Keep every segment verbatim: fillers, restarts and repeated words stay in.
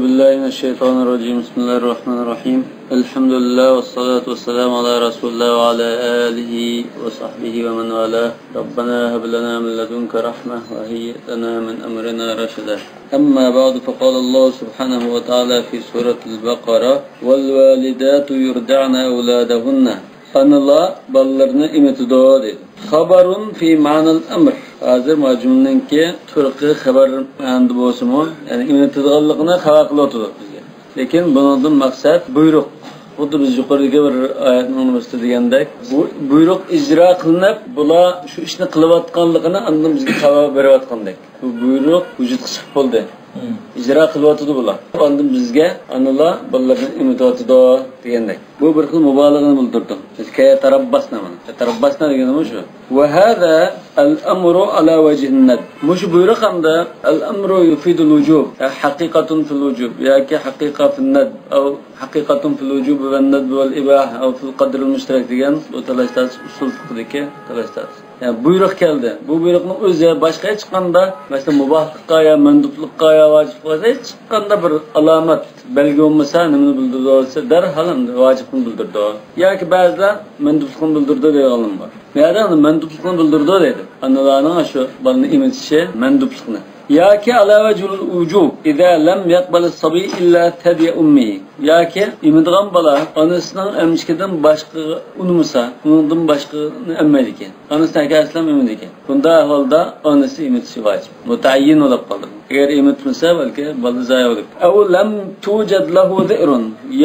بالله من الشيطان الرجيم. بسم الله الرحمن الرحيم. الحمد لله والصلاة والسلام على رسول الله وعلى آله وصحبه ومن والاه. ربنا هب لنا من لدنك رحمة وهيئ لنا من أمرنا رشدا. أما بعد، فقال الله سبحانه وتعالى في سورة البقرة: والوالدات يرضعن أولادهن. ئانىلار بالىلىرىنى ئېمىتىدۇ دەيدۇ. خبر في معنى الأمر. ھازىر مانا جۈملىنىڭكى تۇرقى خەۋەر مەنىدە بولسىمۇ، يەنى ئېمىتىدىغانلىقىنى خەۋەر قىلىۋاتىدۇ بىزگە. لېكىن بۇنىڭدىن مەقسەت بۇيرۇق. خۇددى بىز يۇقىرىدىكى بىر ئايەتنىڭ نېمىسىدە دېگەندەك، بۇ بۇيرۇق ئىجرا قىلىنىپ، بۇلار شۇ ئىشنى قىلىۋاتقانلىقىنى ئاندىن بىزگە خەۋەر بېرىۋاتقاندەك. بۇ بۇيرۇق ۋۇجۇدقا چىقىپ بولدى. مم. ئىجرا قىلىۋاتىدۇ بۇلار. ئاندىن بىزگە ئانىلار بالىلىرىنى ئېمىتىۋاتىدۇ دېگەندەك. بۇ بىر خىل مۇبالىغىنى بىلدۈرىدۇ. كەيتەرەبباسنا مانا. كەيتەرەبباسنا دېگىنى مۇشۇ. وهذا الأمر على وجه الندب. مۇشۇ بۇيرۇق ھەمدە الأمر يفيد الوجوب. يا حقيقة في الوجوب ياكى حقيقة في الندب أو حقيقة في الوجوب والندب والإباحة أو في القدر المشترك دېگەن بۇ تالاش تارتىش ئۇسۇل فىقھىدىكى تالاش تارتىش. يەنى بۇيرۇق كەلدى. بۇ بۇيرۇقنىڭ ئۆزى باشقا ھېچقانداق، مەسىلەن، مۇباھلىققا يا مەندۇبلۇققا يا ۋاجىپلىققا ھېچقانداق بىر ئالامەت، بەلگە بولمىسا نېمىنى بىلدۈرىدۇ دېسە، دەرھال ئەمدى ۋاجىپنى بىلدۈرىدۇ. ياكى بەزىلەر مەندۇبلۇقنى بىلدۈرىدۇ دەيدىغانلار بار. بۇ يەردە ئەمدى مەندۇبلۇقنى بىلدۈرىدۇ دەيدۇ. ئانىلارنىڭ شۇ بالىنى ئېمىتىشى مەندۇبلۇقنى. ياكى على وجه الوجوب إذا لم يقبل الصبي إلا ثدي أمه. ياكى ئېمىدىغان بالا ئانىسىنىڭ ئەمچىكىدىن باشقىغا ئۇنىمىسا، ئۇنىڭدىن باشقىنى ئەممەيدىكەن. ئانىسىنى ئەكەلسىلا ئېمىدىكەن. بۇنداق ئەھۋالدا ئانىسى ئېمىتىشى ۋاجىپ. مۇتەئەييىن بولۇپ قالىدۇ. ئەگەر ئېمىتمىسە، بەلكى بالا زايە بولۇپ. أو لم توجد له ذئر.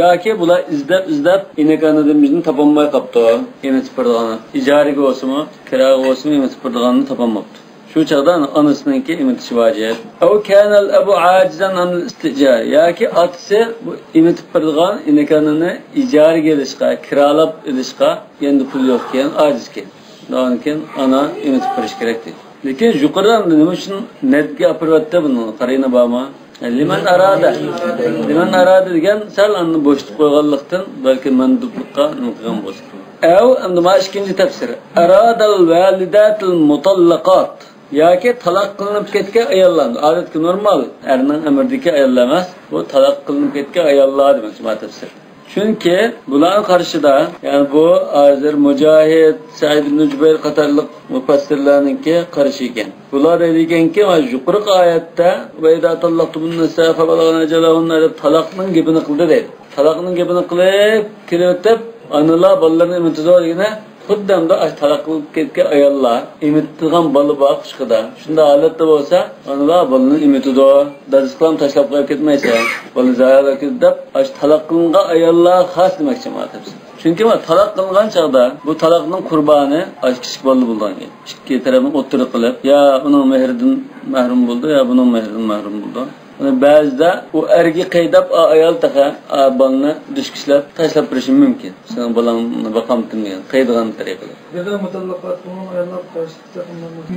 ياكى بۇلار ئىزدەپ، ئىزدەپ ئىنەك ئانىدىن بىزنى تاپالماي قاپتۇ. ئېمىتىپ بېرىدىغان، ئىجارىگە بولسىمۇ، كىراغا بولسىمۇ ئېمىتىپ بېرىدىغاننى تاپالماپتۇ. شۇ چاغدا ئانىسىنىڭكى ئېمىتىشى ۋاجىپ. أو كان الأب عاجزا عن الاستئجار. ياكى ئاتىسى بۇ ئېمىتىپ بېرىدىغان ئىنەك ئانىنى ئىجارىگە ئېلىشقا، كىرالاپ ئېلىشقا ئەمدى پۇل يوقكەن، ئاجىزكەن. شۇنىڭدىن كېيىن ئانا ئېمىتىپ بېرىشى كېرەك دەيدۇ. لېكىن يۇقىرىدا نېمە ئۈچۈن نەدبكە ئاپىرىۋەتتى بۇنى؟ قارىنا بارمۇ؟ لمن أراد. لمن أراد دېگەن سەل ئاندىن بوشىتىپ قويغانلىقتىن، بەلكى مەندۇبلۇققا نېمە قىلغان بولسا. ئەۋ، ئەمدى مانا ئىككىنچى تەپسىر. أراد الوالدات المطلقات. ياكى تالاق قىلىنىپ كەتكەن ئاياللار. ئادەتتىكى نورمال، ئەرنىڭ ئەمرىدىكى ئاياللار ئەمەس. بۇ تالاق قىلىنىپ كەتكەن ئاياللار دېمەكچى مانا تەپسىر. چۈنكى بۇلارنىڭ قارىشىدا، يەنى بۇ ھازىر مۇجاھىد، سەئىد ئىبن جۇبەير قاتارلىق مۇپەسسىرلەرنىڭكى قارىشى ئىكەن. بۇلار دەيدىكەنكى، مانا يۇقىرىقى ئايەتتە، وإذا طلقتم النساء فبلغن أجلهن دەپ تالاقنىڭ گېپىنى قىلدى دەيدۇ. تالاقنىڭ گېپىنى قىلىپ كېلىۋېتىپ، ئانىلار بالىلىرىنى ئېمىتىدۇ دېگىنى، خۇددى ئەمدى ئاشۇ تالاق قىلىپ كەتكەن ئاياللار ئېمىتىدىغان بالا بار قۇچىقىدا. شۇنداق ھالەتتە بولسا، ئانىلار بالىنى ئېمىتىدۇ. دادىسىغا تاشلاپ قويۇپ كەتمەيسەن، بالا زايە بولۇپ كېتىدۇ دەپ، ئاشۇ تالاق قىلىنغان ئاياللارغا خاس دېمەكچى مانا تەپسىر. چۈنكى مانا تالاق قىلىنغان چاغدا بۇ تالاقنىڭ قۇربانى ئاشۇ كىچىك بالا بولىدىغان گەپ. ئىككى تەرەپنى ئوتتۇرىغا قىلىپ، يا ئۇنىڭ مېھرىدىن مەھرۇم بولىدۇ، يا بۇنىڭ مېھرىدىن مەھرۇم بولىدۇ. بەزىدە ئۇ ئەرگە قەيدەپ، ئا-، ئايال تېخى، ئا، بالىنى دۈشكە ئىشلەپ تاشلاپ بېرىشى مۇمكىن. سېنىڭ بالاڭنى باقامتىم دېگەن قەيدىغان تەرىقىدە.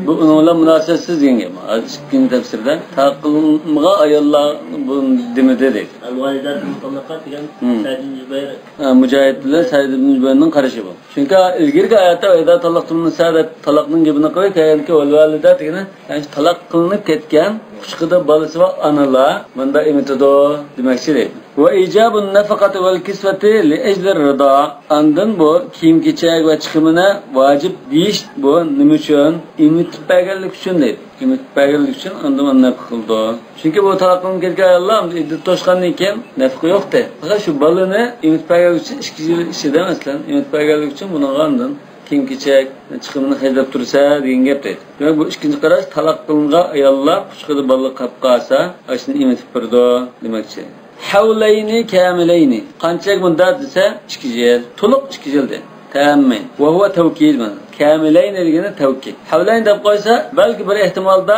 بۇ ئۇنىڭ بىلەن مۇناسىۋەتسىز دېگەن گەپ. ھازىر ئىككىنچى تەپسىردە تاقىلمىغان ئاياللار بۇ دېمىدى دەيدۇ. الوالدات المطلقات دېگەن ھىم. سەئىد ئىبن جۇبەير. ھە، مۇجاھىد بىلەن سەئىد ئىبن جۇبەيرنىڭ قارىشى بۇ. چۈنكى ئىلگىرىكى ئايەتتە ۋەيدا تاللىقتۇمنىسا دەپ تالاقنىڭ گېپىنى قىلىپ كەلگەنكى، ۋەلۋالىدات دېگىنى، يەنى تالاق قىلىنىپ كەتكەن قۇچىقىدا بالىسى بار ئانىلار مۇنداق ئېمىتىدۇ دېمەكچى دەيدۇ. ۋە ئىجابۇن نەفەقەتى ۋەل كىسۋەتى لىئەجلىر رىدا. ئاندىن بۇ كىيىم-كېچەك ۋە چىقىمىنى ۋاجىپ دېيىش بۇ نېمە ئۈچۈن؟ ئېمىتىپ بەرگەنلىك ئۈچۈن دەيدۇ. ئېمىتىپ بەرگەنلىك ئۈچۈن ئاندىن ئۇنى نەپقە قىلىدۇ. چۈنكى بۇ تالاق قىلىنىپ كەتكەن ئاياللار ئىددىتى توشقاندىن كېيىن نەپقە يوقتى. پەقەت شۇ بالىنى ئېمىتىپ بەرگەنلىك ئۈچۈن ئىككى يىل ئىچىدە، مەسىلەن، ئېمىتىپ بەرگەنلىك ئۈچۈن بۇنىڭغا ئاندىن كىيىم-كېچەك، چىقىمىنى خەجلەپ تۇرىسەن دېگەن گەپ دەيدۇ. دېمەك، بۇ ئىككىنچى قاراش، تالاق قىلىنغان ئاياللار قۇچىقىدا بالا قاپ قالسا، ئاشۇنى ئېمىتىپ بېرىدۇ دېمەكچى. ھەۋلەينى كامىلەينى. قانچىلىك مۇددەت دېسە، ئىككى يىل. تولۇق ئىككى يىل دە. تەممەي. ۋە ھۇۋە تەۋكىد مانا. كامىلەينى دېگىنى تەۋكىد. ھەۋلەينى دەپ قويسا، بەلكى بىر ئېھتىمالدا،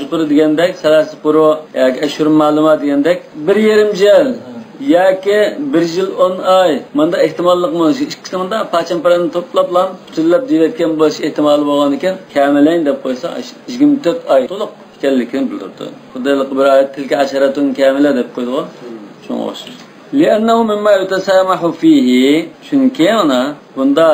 يۇقىرى دېگەندەك، سەلاسە قۇرۇ ياكى ئەشھۇرۇن مەلۇمات دېگەندەك، بىر يېرىم يىل ياكى بىر يىل ئون ئاي. ماندا ئېھتىماللىق مانا شۇ ئىككىسى ماندا پاچان-پاراننى توپلاپلا پۈتۈنلەپ دېيىۋەتكەن بولۇش ئېھتىمالى بولغاندىكىن، كامىلەين دەپ قويسا، يىگىرمە تۆت ئاي تولۇق ئىكەنلىكىنى بىلدۈرىدۇ. خۇددى ھېلىقى بىر ئايەت، تىلكە ئەشەرەتۇن كامىلە دەپ قويدىغۇ. شۇڭا ئوخشاش. لىئەننەھۇ مىمما يۇتەسامەھۇ فىھى. چۈنكى مانا بۇندا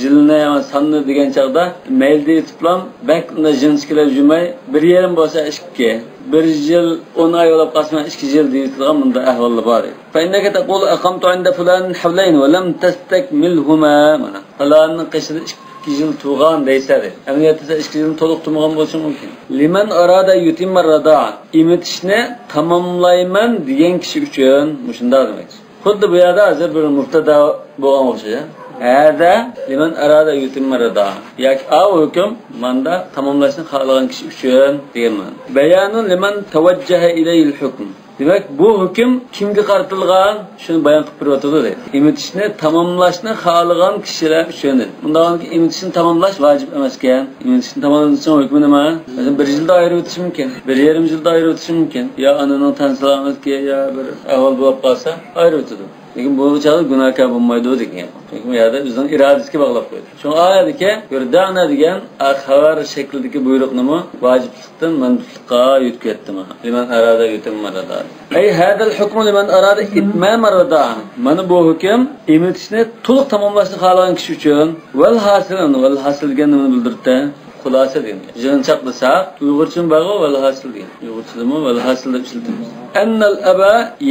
يىلنى، ساننى دېگەن چاغدا مەيلىدە ئېيتىپلا بەك ئۇنداق جىنسكىلەپ يۈرمەي، بىر يېرىم بولسا ئىككى، بىر يىل ئون ئاي بولۇپ قالسا ئىككى يىل دېيىلىدىغان مۇنداق ئەھۋاللار بار ئىدى. فإنك تقول أقمت عند فلان حولين ولم تستكملهما. مانا، پالاننىڭ قېشىدا ئىككى يىل تۇرغان دەيسەن. ئەمەلىيەتتە سەن ئىككى يىلنى تولۇق تۇرمىغان بولۇشۇڭ مۇمكىن. لمن أراد أن يتم الرضاعة. ئېمىتىشنى تاماملايمەن دېگەن كىشى ئۈچۈن مۇشۇنداق دېمەكچى. خۇددى بۇ يەردە ھازىر بىر مۇبتەدا بولغان ئوخشاش. ھەدە لمن أراد أن يتم الرضاعة. ياكى ئاۋۇ ھۆكۈم ماندا تاماملاشنى خالىغان كىشى ئۈچۈن دېگەن مەنە. بيان لمن توجه إليه الحكم. دېمەك، بۇ ھۆكۈم كىمگە قارىتىلغان؟ شۇنى بايان قىلىپ بېرىۋاتىدۇ دەيدۇ. ئېمىتىشنى تاماملاشنى خالىغان كىشىلەر ئۈچۈن دەيدۇ. ئۇنداق ئېمىتىشنى تاماملاش ۋاجىپ ئەمەسكەن. ئېمىتىشنى تاماملىشىنىڭ ھۆكمى نېمە؟ مەسىلەن، بىر يىلدا ئايرىۋېتىشى مۇمكىن، بىر يېرىم يىلدا ئايرىۋېتىشى مۇمكىن. يا ئانىنىڭ تەن سالامەتلىكى يا بىر ئەھۋال بولۇپ قالسا ئايرىۋېتىدۇ. لېكىن بۇ چاغدا گۇناھكار بولمايدۇ دېگەن گەپ. چۈنكى بۇ يەردە ئۆزىنىڭ ئىرادىسىگە باغلاپ قويدى. شۇڭا ئايەتتىكى يۇردەئنە دېگەن خەۋەر شەكلىدىكى بۇيرۇقنىمۇ ۋاجىپلىقتىن مەندۇبلۇققا يۆتكەۋەتتىمەن. لمن أراد أن يتم الرضاعة. أي هذا الحكم لمن أراد إتمام الرضاعة. مانا بۇ ھۆكۈم ئېمىتىشنى تولۇق تاماملاشنى خالىغان كىشى ئۈچۈن. ۋەلھاسىل، ۋەلھاسىل دېگەن نېمىنى بىلدۈرتتى؟ خۇلاسە دېگەن. يىغىنچاقلىساق، ئۇيغۇرچىمۇ بارغۇ، ۋەلھاسىل دېگەن. ئۇيغۇرچىدىمۇ ۋەلھاسىل دەپ ئىشلىتىمىز. أن الأب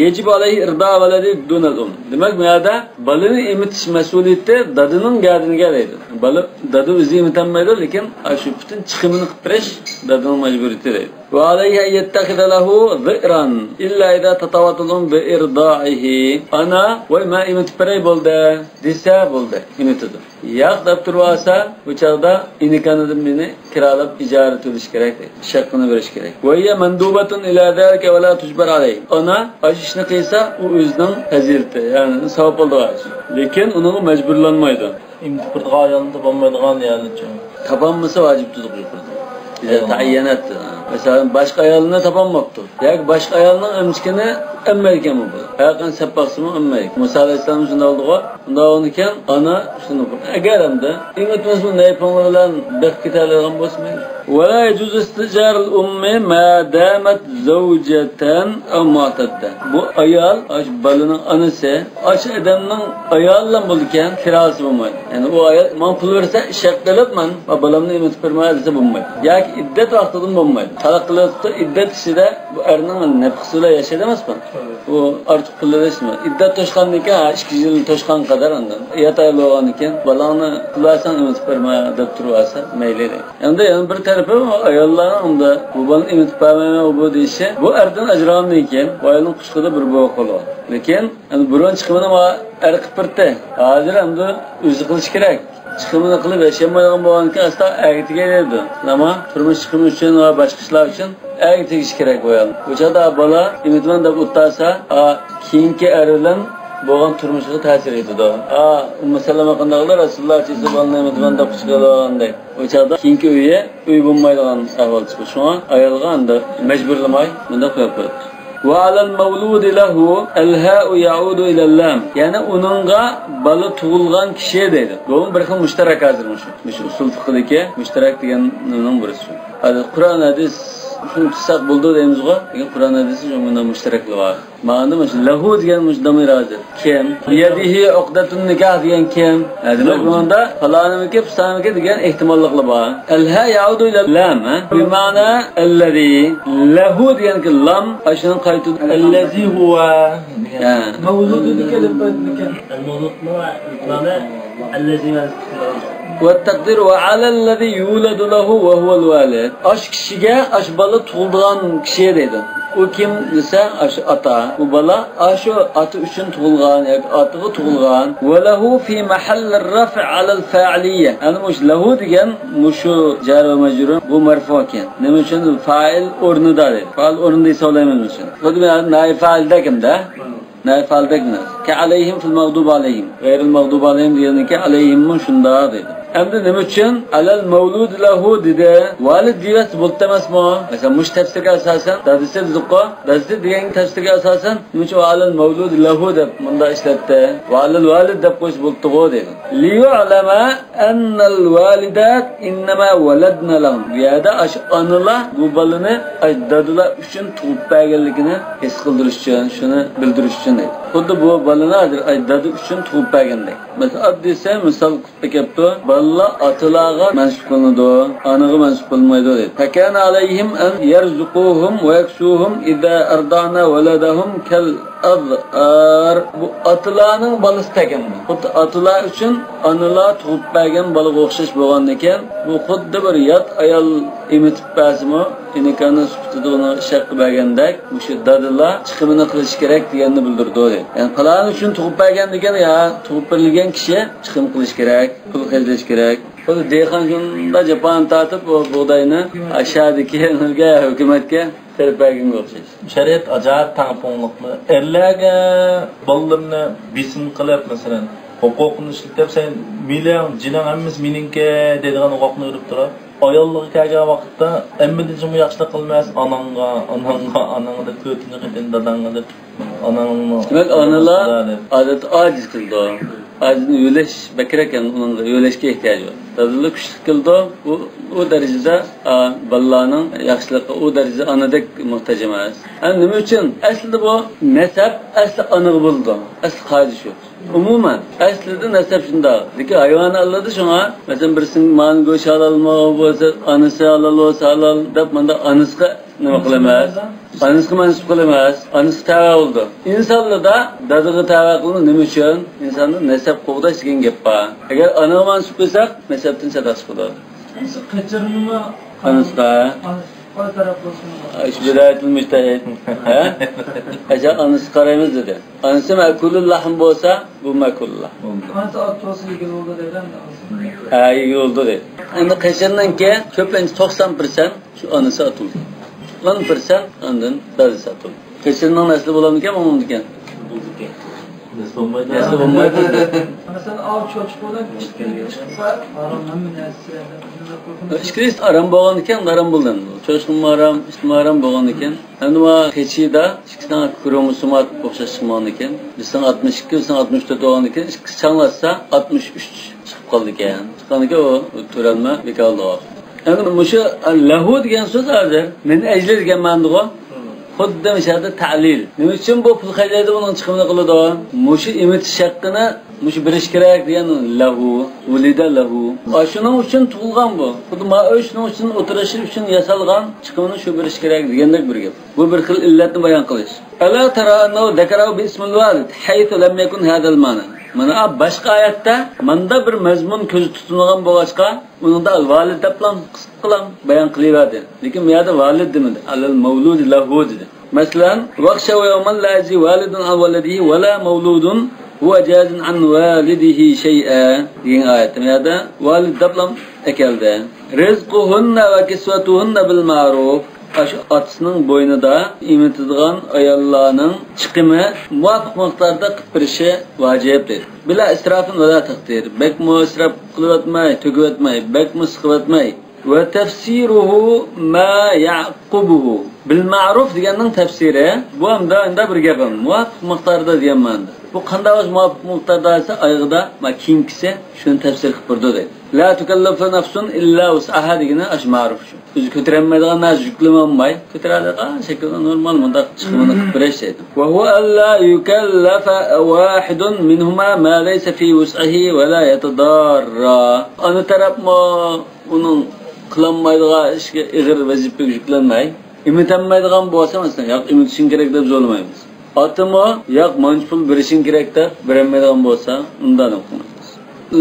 يجب عليه إرضاع ولده دون الأم. دېمەك، بۇ يەردە بالىنى ئېمىتىش مەسئۇلىيىتى دادىنىڭ گەدىنىگە دەيدۇ. بالا، دادا ئۆزى ئېمىتەلمەيدۇ، لېكىن ئاشۇ پۈتۈن چىقىمىنى قىلىپ بېرىش دادىنىڭ مەجبۇرىيىتى دەيدۇ. وعليه أن يتخذ له ظئرا إلا إذا تطاوعت الأم بإرضاعه. ئانا، ۋاي، مەن ئېمىتىپ بېرەي، بولدى، دېسە، بولدى، ئېمىتىدۇ. ياق دەپ تۇرۇۋالسا، بۇ چاغدا ئىنىكانىدىن مېنى كىرالاپ ئىجارە تۆلىشى كېرەك دەيدۇ. شەققىنى بېرىش كېرەك. وهي مندوبة إلى ذلك ولا تجبر عليه. ئانا ئاشۇ ئىشنى قىلسا، ئۇ ئۆزىنىڭ پەزىلىتى، يەنى ساۋاب ئالىدىغان ئىش. لېكىن ئۇنىڭغا مەجبۇرلانمايدۇ. ئېمىتىپ بېرىدىغان ئايالنى تاپالمايدىغان يەنى چوڭ. تاپالمىسا ۋاجىپ تۇتۇپ يوقىدۇ. ئىزا تەئەييەنەت. مەسىلەن، باشقا ئايالنى تاپالماپتۇ. ياكى باشقا ئايالنىڭ ئەمچىكىنى ئەممەيدىكەن بۇ. ھەققىنى سەپ باقسىمۇ ئەممەيدىكەن. مۇسا ئەلەيھىسسالام شۇنداق بولدىغۇ. ئۇنداق بولغانىكەن، ئانا شۇنى ئەگەر ئەمدى ئېمىتمىسىمۇ نەيپۇڭلار بىلەن بېقىپ كېتەلەيدىغان بولسا مەيلى. ولا يجوز استئجار الأم ما دامت زوجة أو معتدة. بۇ ئايال، ئاشۇ بالىنىڭ ئانىسى، ئاشۇ ئادەمنىڭ ئايالى بىلەن بولىدىكەن، كىرالىسا بولمايدۇ. يەنى ئۇ ئايال ماڭا پۇل بەرسە، شەرت قىلىپ مەن بالامنى ئېمىتىپ بېرىمەن دېسە بولمايدۇ. ياكى ئىددەت ۋاقتىدىمۇ بولمايدۇ. تالاق قىلىۋېتىپتۇ، ئىددەت ئىچىدە بۇ ئەرنىڭ نەپقىسى بىلەن ياشايدۇ ئەمەسمۇ؟ ئۇ ئارتۇق پۇل بېرىشمۇ؟ ئىددەت توشقاندىن كېيىن، ھە، ئىككى يىل توشقان قەدەر ئاندىن. يات ئايال بولغاندىن كېيىن، بالاڭنى پۇل بەرسەڭ ئېمىتىپ بېرىمەن دەپ تۇرۇۋالسا مەيلى دەيدۇ. ئەمدى يەنە بىر تەرىپى، ئاياللارنىڭ ئەمدى بۇ بالىنى ئېمىتىپ بەرمەيمەن بۇ دېيىشى، بۇ ئەردىن ئاجرالغاندىن كېيىن بۇ ئايالنىڭ قۇچىقىدا بىر بوۋاق بولىدۇ. لېكىن ئەمدى بۇرۇن چىقىمىنى ماڭا ئەر قىلىپ بېرىپتۇ. ھازىر ئەمدى ئۆزى قىلىشى كېرەك. چىقىمىنى قىلىپ ياشىيالمايدىغان بولغاندىكىن ئاستا ئەرگە تېگەيدۇ. نېمە؟ تۇرمۇش چىقىمى ئۈچۈن ۋە باشقا ئىشلار ئۈچۈن ئەرگە تېگىشى كېرەك بۇ ئايال. بۇ چاغدا بالا ئېمىتىمەن دەپ ئولتۇرسا، ئا، كېيىنكى ئەر بىلەن بولغان تۇرمۇشىغا تەسىر يېتىدۇ. ئا، ئۇممۇ سەلەمە قانداق قىلدى؟ رەسۇلۇللا ئەلەيھىسسالام بالىنى ئېمىتىمەن دەپ قۇچىقىغا ئالغاندەك. ئۇ چاغدا كېيىنكى ئۆيى ئۆي بولمايدىغان ئەھۋال چىقىدۇ. شۇڭا ئايالغا ئەمدى مەجبۇرلىماي مۇنداق قويۇپ قويۇپتۇ. وعلى المولود له الهاء يعود إلى اللام. يەنى ئۇنىڭغا بالا تۇغۇلغان كىشى دەيدۇ. بۇمۇ بىر خىل مۇشتەرەك ھازىر مۇشۇ. مۇشۇ ئۇسۇل فىقھىدىكى مۇشتەرەك دېگەن نېمىنىڭ بىرسى شۇ. ھازىر قۇرئان ھەدىس شۇنى تۇتساق بولىدۇ دەيمىزغۇ. لېكىن قۇرئان ھەدىستە شۇ مۇنداق مۇشتەرەكلىك بار. مانا مۇشۇ لەھۇ دېگەن مۇشۇ دامىر ھازىر. كىم؟ بىيەدىھى ئۇقدەتۇن نىكاھ دېگەن كىم؟ ھە، دېمەك، بۇنىڭدا پالانىمىكى، پۇسانىمىكى دېگەن ئېھتىماللىقلا بار. ئەلھا يەئۇدۇ ئىلەل لام، ھە؟ بىمەنە ئەللەزى. لەھۇ دېگەنكى لام، ئاشۇنىڭ قايتىدۇ. ئەللەزى ھۇۋە. ھە. مەۋلۇدۇنى كېلىپ بەردىكەن. ئەلمەۋلۇد مانا ئىتمامى ئەللەزى مەنزىلىدە. ۋەتتەقدىر ۋە ئەلەللەزى يۇلەدۇ لەھۇ ۋە ھۇۋەل ۋالىد. ئاشۇ كىشىگە ئاشۇ بالا تۇغۇلىدىغان كىشى دەيدۇ. ئۇ كىم دېسە، ئاشۇ ئاتا. ئۇ بالا ئاشۇ ئاتا ئۈچۈن تۇغۇلغان ياكى ئاتىغا تۇغۇلغان. ۋە لەھۇ فى مەھەللىر رەفئ ئەلەل فائىلىيە. يەنى مۇشۇ لەھۇ دېگەن مۇشۇ جار ۋە مەجرۇر، بۇ مەرفۇ ئىكەن. نېمە ئۈچۈن؟ فائىل ئورنىدا دەيدۇ. فائىل ئورنىدا ھېسابلايمىز مۇشۇنى. خۇددى نائىب فائىلدەك ئەمدى. نائىب فائىلدەك بىناس. كە ئەلەيھىم فىل مەغدۇبى ئەلەيھىم. غەيرىل مەغدۇبى ئەلەيھىم دېگەندىكى ئەلەيھىممۇ شۇنداق دەيدۇ. ئەمدى نېمە ئۈچۈن ئەلەل مەۋلۇدى لەھۇ دېدى؟ ۋالىد دېيىۋەتسە بولۇپتۇ ئەمەسمۇ؟ مەسىلەن، مۇشۇ تەپسىرگە ئاساسەن، دادىسى دېدۇققۇ، دادىسى دېگەن تەپسىرگە ئاساسەن، نېمە ئۈچۈن ئەلەل مەۋلۇدى لەھۇ دەپ مۇنداق ئىشلەتتى؟ ۋەئەلەل ۋالىد دەپ قويسا بولۇپتىغۇ دەيدۇ. لىيۇئلەمە ئەننەل ۋالىدات ئىننەما ۋەلەدنە لەھۇم. بۇ يەردە ئاشۇ ئانىلار بۇ بالىنى ئاشۇ دادىلار ئۈچۈن تۇغۇپ بەرگەنلىكىنى ھېس قىلدۇرۇش ئۈچۈن، شۇنى بىلدۈرۈش ئۈچۈن دەيدۇ. خۇددى بۇ بالىنى ھازىر ئاي دادا ئۈچۈن تۇغۇپ بەرگەندەك. مەسىلەن، ئاددىيسى مىسال قىلىپ ئەكەپتۇ. بالىلار ئاتىلارغا مەنسۇپ قىلىنىدۇ، ئانىغا مەنسۇپ قىلىنمايدۇ دەيدۇ. فكان عليهم أن يرزقوهم ويكسوهم إذا أرضعن ولدهم كالأذعار. بۇ ئاتىلارنىڭ بالىسى دېگەن. خۇددى ئاتىلار ئۈچۈن ئانىلار تۇغۇپ بەرگەن بالىغا ئوخشاش بولغاندىكىن، بۇ خۇددى بىر يات ئايال ئېمىتىپ بەرسىمۇ، ئىنىكانىڭ سۈپىتىدە ئۇنىڭ ئىشەققە بەرگەندەك، مۇشۇ دادىلار چىقىمىنى قىلىش كېرەك دېگەننى بىلدۈرىدۇ. يەنى پالان ئۈچۈن تۇغۇپ بەرگەن دېگەن، يا تۇغۇپ بېرىلگەن كىشى چىقىم قىلىش كېرەك، پۇل خەجلەش كېرەك. خۇددى دېھقان شۇنداق جاپانى تارتىپ، ئۇ بۇغداينى ئاشادىكى يەرگە، ھۆكۈمەتكە بېرىپ بەرگەنگە ئوخشاش. شەرىئەت ئاجايىپ تەڭپۇڭلۇقنى، ئەرلەرگە بالىلىرىنى بېسىم قىلىپ، مەسىلەن، ھوقۇقىنى ئىشلىتىپ، سەن مېلىڭ، جېنىڭ ھەممىسى مېنىڭكى دەيدىغان ھوقۇقنى بېرىپ تۇرۇپ، ئاياللىققا كەلگەن ۋاقىتتا ھەممىدىن چوڭ ياخشىلىق قىلماس، ئاناڭغا، ئاناڭغا، ئاناڭغا دەپ تۆتىنچى قېتىم داداڭغا دەپ، ئاناڭنى، دېمەك، ئانىلار دەپ. ئادەتتە ئاجىز قىلىدۇ. ئاجىزنى يۆلەش بەكرەك، يەنى ئۇنىڭغا يۆلەشكە ئېھتىياجى بار. دادىلار كۈچلۈك قىلىدۇ. ئۇ، ئۇ دەرىجىدە، ئا، بالىلارنىڭ ياخشىلىقى ئۇ دەرىجىدە ئانىدەك موھتاج ئەمەس. ھەم نېمە ئۈچۈن؟ ئەسلىدە بۇ نەسەب ئەسلى ئانىغا بولىدۇ. ئەسلى قائىدە شۇ. ئومۇمەن، ئەسلىدە نەسەب شۇنداق. لېكىن ھايۋانىي ئالىلاردا شۇڭا، مەسىلەن، بىرسىنىڭ مانا گۆش ھالال بولسا، ئانىسى ھالال بولسا ھالال دەپ، مۇنداق ئانىسىغا نېمە قىلىمىز؟ ئانىسىغا مەنسۇپ قىلىمىز. ئانىسى تەۋە بولىدۇ. ئىنسانلاردا دادىغا تەۋە قىلىنىدۇ. نېمە ئۈچۈن؟ ئىنساندا نەسەب قوغداش دېگەن گەپ بار. ئەگەر ئانىغا مەنسۇپ قىلساق، نەسەبتىن چاتاق چىقىدۇ. قېچىرنىمۇ ئانىسىغا. ئانىسىغا تەرەپ بولسۇن. شۇ بىدايەتۇل مۇجتەھىد. ھە؟ ئاشۇ ئانىسىغا قارايمىز دېدى. ئانىسى مەكۇلۇل لەھم بولسا، بۇ مەكۇلۇل لەھم. ئانىسى ئات بولسا يېگىلى بولىدۇ دەيدۇ ئەمدى ئانىسى. ھە، يېگىلى بولىدۇ دەيدۇ. ئەمدى قېچىرنىڭكى كۆپىنچە توقسان پىرسەنت شۇ ئانىسى ئاتىلىدۇ. ئون پىرسەنت ئاندىن دادىسى ئاتىلىدۇ. قېچىرنىڭ نەسلى بولامدىكەن، بولمامدىكەن؟ نەسلى بولمايدۇ. نەسلى بولمايدۇ. مەسىلەن، ئاۋۇ چوچقىدىن ئىككى لىتىر چىقسا، ھارام ھەممە نەرسە. ئىككى لىتىر ھارام بولغاندىكەن، ھارام بولدى ئەمدى. چوچقىمۇ ھارام، ئىتمۇ ھارام بولغاندىكەن. ئەمدى مانا قېچىدا ئىككىسىنىڭ كروموسومات ئوخشاش چىقمىغاندىكەن، بىرسىنىڭ ئاتمىش ئىككى، بىرسىنىڭ ئاتمىش تۆت بولغاندىكەن، ئىككىسى چاڭلاشسا ئاتمىش ئۈچ چىقىپ قالىدىكەن. چىققاندىكەن ئۇ تۆلەنمە بىكار بولىدۇ. ئەمدى مۇشۇ لەھۇ دېگەن سۆز ھازىر مىن ئەجلى دېگەن مەنىدىغۇ. خۇددى مۇشۇ يەردە تەلىل. نېمە ئۈچۈن بۇ پۇل خەجلەيدۇ، ئۇنىڭ چىقىمىنى قىلىدۇ؟ مۇشۇ ئېمىتىش ھەققىنى مۇشۇ بېرىش كېرەك دېگەن لەھۇ، ۋۇلىدە لەھۇ. ئاشۇنىڭ ئۈچۈن تۇغۇلغان بۇ. خۇددى ما ئۆي شۇنىڭ ئۈچۈن ئولتۇرۇشى ئۈچۈن ياسالغان، چىقىمىنى شۇ بېرىش كېرەك دېگەندەك بىر گەپ. بۇ بىر خىل ئىللەتنى بايان قىلىش. ئەلا تەرا ئەننەھۇ زەكەرەھۇ بىئىسمىل ۋالىد ھەيسۇ لەم يەكۇن ھازەل مەنا. مانا باشقا ئايەتتە ماندا بىر مەزمۇن كۆزدە تۇتۇلمىغان بولغاچقا، ئۇنىڭدا ئەل ۋالىد دەپلا قىسقىلا بايان قىلىۋەردى. لېكىن بۇ يەردە ۋالىد دېمىدى. ئەلەل مەۋلۇدى لەھۇ دېدى. مەسىلەن، ۋەخشەۋ يەۋمەن لا يەجزى ۋالىدۇن ئەن ۋەلەدىھى ۋەلا مەۋلۇدۇن ھۇۋە جازىن ئەن ۋالىدىھى شەيئا دېگەن ئايەتتە بۇ يەردە ۋالىد دەپلا ئەكەلدى. رىزقۇھۇننە ۋە كىسۋەتۇھۇننە بىل مەرۇف. ئاشۇ ئاتىسىنىڭ بوينىدا ئېمىتىدىغان ئاياللارنىڭ چىقىمى مۇۋاپىق مىقداردا قىلىپ بېرىشى ۋاجىپ دەيدۇ. بىلا ئىسرافىن ۋەلا تەقتىر. بەكمۇ ئىسراپ قىلىۋەتمەي، تۆكۈۋەتمەي، بەكمۇ سىقىۋەتمەي. ۋە تەفسىرۇھۇ ما يەئقۇبۇھۇ. بىل مەرۇف دېگەننىڭ تەپسىرى، بۇ ئەمدى ئەمدى بىر گەپ، مۇۋاپىق مىقداردا دېگەن مەنىدە. بۇ قانداق بولسا مۇۋاپىق مىقداردا دېسە، ئايىغىدا ما كىيىم كىيسە، شۇنى تەپسىر قىلىپ بېرىدۇ دەيدۇ. لا تۇكەللەفۇ نەفسۇن ئىللا ۋۇسئەھا دېگىنى ئاشۇ مەرۇف شۇ. ئۆزى كۆتۈرەلمەيدىغان نەرسە يۈكلىمەمماي، كۆتۈرەلەيدىغان شەكىلدە نورمال مۇنداق چىقىمىنى قىلىپ بېرىش دەيدۇ. ۋە ھۇۋە ئەللا يۇكەللەفە ۋاھىدۇن مىنھۇما ما لەيسە فى ۋۇسئىھى ۋە لا يەتەداررا. ئانا تەرەپمۇ ئۇنىڭ قىلالمايدىغان ئىشىگە ئېغىر ۋەزىپە يۈكلەنمەي، ئېمىتەلمەيدىغان بولسا، مەسىلەن، ياق، ئېمىتىشىڭ كېرەك دەپ زورلىمايمىز. ئاتىمۇ، ياق، مانچە پۇل بېرىشىڭ كېرەك دەپ بېرەلمەيدىغان بولسا، ئۇنداق نېمە قىلمايمىز.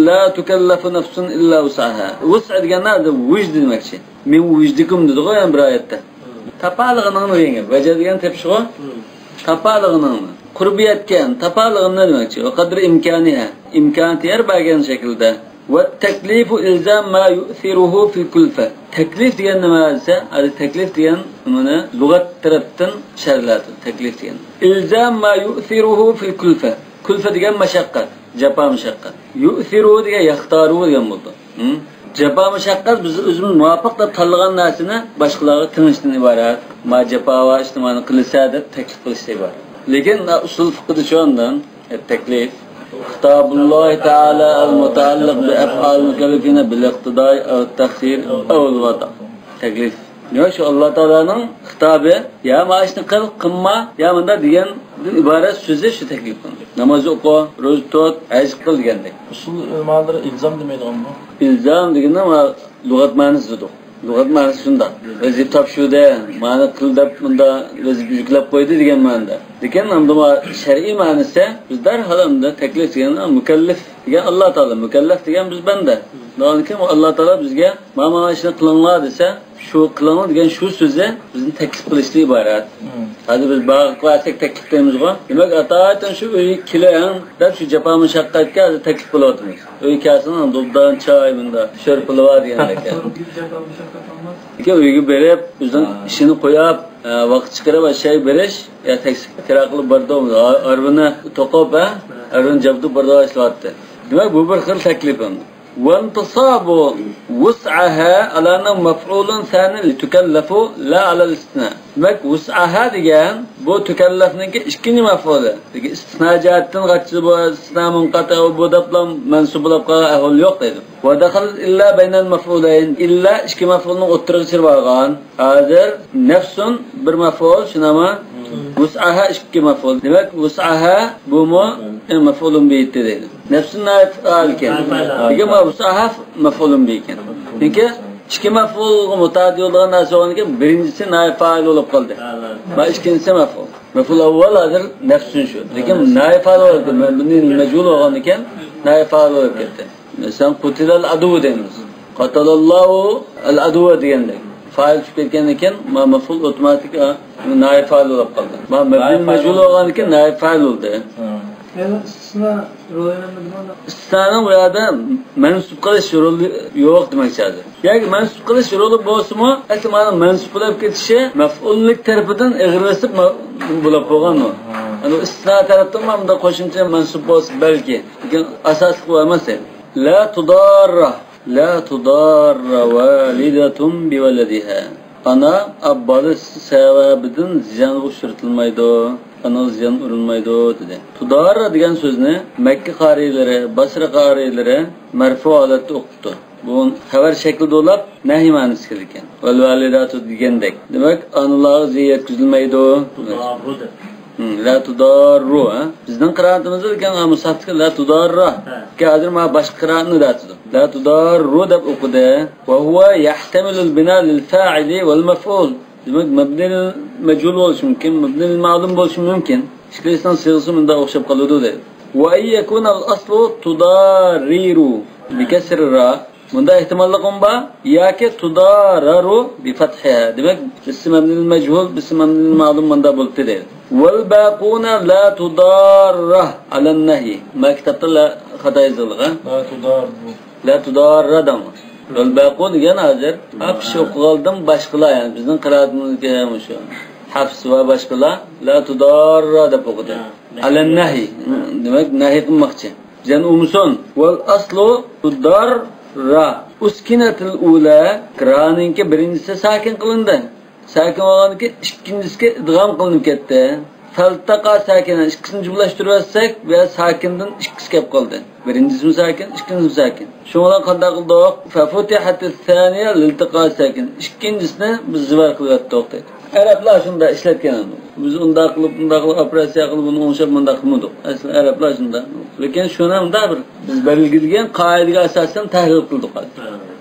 لا تۇكەللەفۇ نەفسۇن ئىللا ۋۇسئەھا. ۋۇسئە دېگەننى ھازىر ۋۇجد دېمەكچى. مىن ۋۇجدىكۇم دېدىغۇ يەنە بىر ئايەتتە. تاپالىغىنىڭنى دېگەن گەپ. ۋەجە دېگەن تېپىشقۇ. تاپالىغىنىڭنى. قۇربى يەتكەن، تاپالىغىنىنى دېمەكچى. ۋە قەدرى ئىمكانىھا. ئىمكانىيىتى يار بەرگەن شەكىلدە. ۋە تەكلىفۇ ئىلزام ما يۇئسىرۇھۇ فىل كۇلفە. تەكلىف دېگەن نېمە دېسە، ھازىر تەكلىف دېگەن نېمىنى لۇغەت تەرەپتىن شەرھلەتتى. تەكلىف دېگەن. ئىلزام ما يۇئسىرۇھۇ فىل كۇلفە. كۇلفە دېگەن مەشەققەت، جاپا مۇشەققەت. يۇئسىرۇھۇ دېگەن يەختارۇھۇ دېگەن بولىدۇ. ھە؟ جاپا مۇشەققەت بىز ئۆزىمىز مۇۋاپىق دەپ تاللىغان نەرسىنى باشقىلارغا تېڭىشتىن ئىبارەت. ما جاپا بار، ئىشتە مانا قىلىسە دەپ تەكلىپ قىلىشتىن ئىبارەت. لېكىن ئۇسۇل فىقھىدا شۇ ئاندىن. التكليف. خطاب الله تعالى المتعلق بأفعال المكلفين بالاقتضاء أو التخيير أو الوضع. تەكلىف. ياق، شۇ ئاللا تائالانىڭ خىتابى، يا مانا شۇنى قىل، قىلما، يا مۇنداق دېگەندىن ئىبارەت سۆزى شۇ تەكلىپ قىلىندى. ناماز ئوقۇ، روزا تۇت، ھەج قىل دېگەندەك. ئۇسۇل ئۆلىمالىرى ئىلزام دېمەيدىغانمۇ؟ ئىلزام دېگىنى مانا لۇغەت مەنىسىدۇر. لۇغەت مەنىسى شۇنداق. ۋەزىپە تاپشۇردى، مانا قىل دەپ مۇنداق ۋەزىپە يۈكلەپ قويدى دېگەن مەنىدە. لېكىن ئەمدى مانا شەرئىي مەنىسى بىز دەرھال ئەمدى تەكلىپ دېگەن مۇكەللىپ دېگەن ئاللا تائالا. مۇكەللەپ دېگەن بىز بەندە. شۇنىڭدىن كېيىن ئاللا تائالا بىزگە مانا، مانا شۇنى قىلىڭلار دېسە، شۇ قىلىڭ دېگەن شۇ سۆزى بىزنى تەكلىپ قىلىشتىن ئىبارەت. مم. ھازىر بىز باغقا بارساق تەكلىپ دەيمىزغۇ. دېمەك، ئاتايىتەن شۇ ئۆيگە كېلىڭ دەپ شۇ جاپا مۇشەققەتكە ھازىر تەكلىپ قىلىۋاتىمىز. ئۆيگە كەلسىڭ، دۇبدان چاي، مۇنداق شورپىلى بار دېگەندەك. لېكىن ئۆيگە بېرىپ، ئۆزىنىڭ ئىشىنى قويۇپ، ئە، ۋاقىت چىقىرىپ، ئاشۇ يەرگە بېرىش، يا تاكسى كىرا قىلىپ بارىدۇ، ئاربىنى توقۇپ، ھە، ئاربىنى جابدۇپ بارىدۇ، ئىشلەۋاتتى. دېمەك، بۇ بىر خىل تەكلىپ. وانتصاب وسعها على أنه مفعول ثاني لتكلف لا على الاستثناء. دېمەك، ۋۇسئەھا دېگەن بۇ تۇكەللەفنىڭكى ئىككىنچى مەفئۇلى. لېكىن ئىستىسنا جەھەتتىن غاچچىسى بۇ، ئىستىسنا مۇنقەتىئ بۇ دەپلا مەنسۇب بولۇپ قالغان ئەھۋال يوق دەيدۇ. ودخلت إلا بين المفعولين. ئىللا ئىككى مەفئۇلنىڭ ئوتتۇرىغا چىرىپ ئالغان. ھازىر نەفسۇن بىر مەفئۇل، شۇنداقمۇ؟ ۋۇسئەھا ئىككى مەفئۇل. دېمەك، ۋۇسئەھا بۇمۇ مەفئۇلۇن بىھى دەيدۇ. نەفسۇن نائىب فائىل ئىكەن. لېكىن ما ۋۇسئەھا مەفئۇلۇن بىھى ئىكەن. چۈنكى ئىككى مەفئۇلغا مۇتەئەددى بولىدىغان نەرسە بولغاندىكىن، بىرىنچىسى نائىب فائىل بولۇپ قالدى. ما ئىككىنچىسى مەفئۇل. مەفئۇل ئەۋۋەل ھازىر نەفسۇن شۇ. لېكىن نائىب فائىل بولۇپ كەتتى. مەبنىي مەجھۇل بولغاندىكىن نائىب فائىل بولۇپ كەتتى. مەسىلەن، قۇتىلەل ئەدۇۋ دەيمىز. قاتالاللاھۇ ئەل ئەدۇۋ دېگەندەك. فائىل چۈشۈپ كەتكەندىن كېيىن، ما مەفئۇل ئوتوماتىك، ئا، نائىب فائىل بولۇپ قالدى. ما مەبنىي مەجھۇل بولغاندىن كېيىن نائىب فائىل بولدى. يەنى ئىستىسنا رولى نېمە دېگەن؟ ئىستىسنانىڭ بۇ يەردە مەنسۇب قىلىش رولى يوق دېمەكچى ھازىر. ياكى مەنسۇب قىلىش رولى بولسىمۇ، ئەسلى مانا مەنسۇب بولۇپ كېتىشى مەفئۇللۇق تەرىپىدىن ئېغىر بېسىپ ما-، بولۇپ بولغانمۇ؟ يەنى ئىستىسنا تەرەپتىنمۇ مۇنداق قوشۇمچە مەنسۇب بولسا بەلكى. لېكىن ئاساسلىق بۇ ئەمەس. لا تضار. لا تضار والدة بولدها. ئانا، ئا، بالىسى سەۋەبىدىن زىيانغا ئۇچرىتىلمايدۇ. ئانىغا زىيان ئۇرۇلمايدۇ، دېدى. تۇداررا دېگەن سۆزنى مەككە قارىيلىرى، باسرا قارىيلىرى مەرفۇ ھالەتتە ئوقۇپتۇ. بۇ خەۋەر شەكلىدە بولۇپ، نەھى مەنىسى كېلىدىكەن. ۋەلۋالىداتۇ دېگەندەك. دېمەك، ئانىلارغا زىيان يەتكۈزۈلمەيدۇ. تۇداررۇ دەپ. ھىم، لا تۇداررۇ، ھە؟ بىزنىڭ قىرائىتىمىزدا لېكىن، ھە، مۇسھەفتىكى لا تۇداررا. ھە. كە ھازىر مانا باشقا قىرائەتنى دەۋاتىدۇ. لا تۇداررۇ دەپ ئوقۇدى. وهو يحتمل البناء للفاعل والمفعول. دېمەك، مەبنىل مەجھۇل بولۇشى مۇمكىن، مەبنىل مەلۇم بولۇشى مۇمكىن. ئىككىلىسىنىڭ سىيغىسى مۇنداق ئوخشاپ قالىدۇ دەيدۇ. وأن يكون الأصل تضارر بكسر الراء. مۇنداق ئېھتىماللىقىمۇ بار. ياكى تۇداررۇ بفتحها. دېمەك، بىرسى مەبنىل مەجھۇل، بىرسى مەبنىل مەلۇم مۇنداق بولۇپتۇ دەيدۇ. والباقون لا تضار على النهي. ما كىتابتا لا خاتا يېزىلغان. لا تضار. لا تۇداررا دەڭ. ۋەلباقۇ دېگەن ھازىر، ھەپس ئوقۇغاندىن باشقىلار، يەنى بىزنىڭ قىرائىتىمىزدىكى مۇشۇ. ھەپس ۋە باشقىلار لا تۇداررا دەپ ئوقۇدى. ئەلەن نەھى. دېمەك، نەھى قىلماقچى. زىيان ئۇرمىسۇن. ۋەل ئەسلۇ تۇداررا. ئۇسكىنەتىل ئۇلە. رانىڭكى بىرىنچىسى ساكىن قىلىندى. ساكىن بولغاندىن كېيىن ئىككىنچىسىگە ئىدغام قىلىنىپ كەتتى. فەلتەقا ساكىنەن، ئىككىسىنى جۇملاشتۇرۇۋەتسەك، بۇ يەردە ساكىندىن ئىككىسى كەپ قالدى. بىرىنچىسىمۇ ساكىن، ئىككىنچىسىمۇ ساكىن. شۇنىڭ بىلەن قانداق قىلدۇق؟ فەفۇتىھەتىس سانىيە لىلتىقا ساكىن. ئىككىنچىسىنى بىز زىۋار قىلىۋەتتۇق دەيدۇ. ئەرەبلەر شۇنداق ئىشلەتكەن. بىز ئۇنداق قىلىپ، ئۇنداق قىلىپ، ئوپېراتسىيە قىلىپ، بۇنى ئوڭشاپ مۇنداق قىلمىدۇق. ئەسلى ئەرەبلەر شۇنداق. لېكىن شۇنى مۇنداق بىر بىز بەلگىلىگەن قائىدىگە ئاساسەن تەھرىر قىلدۇق ھازىر.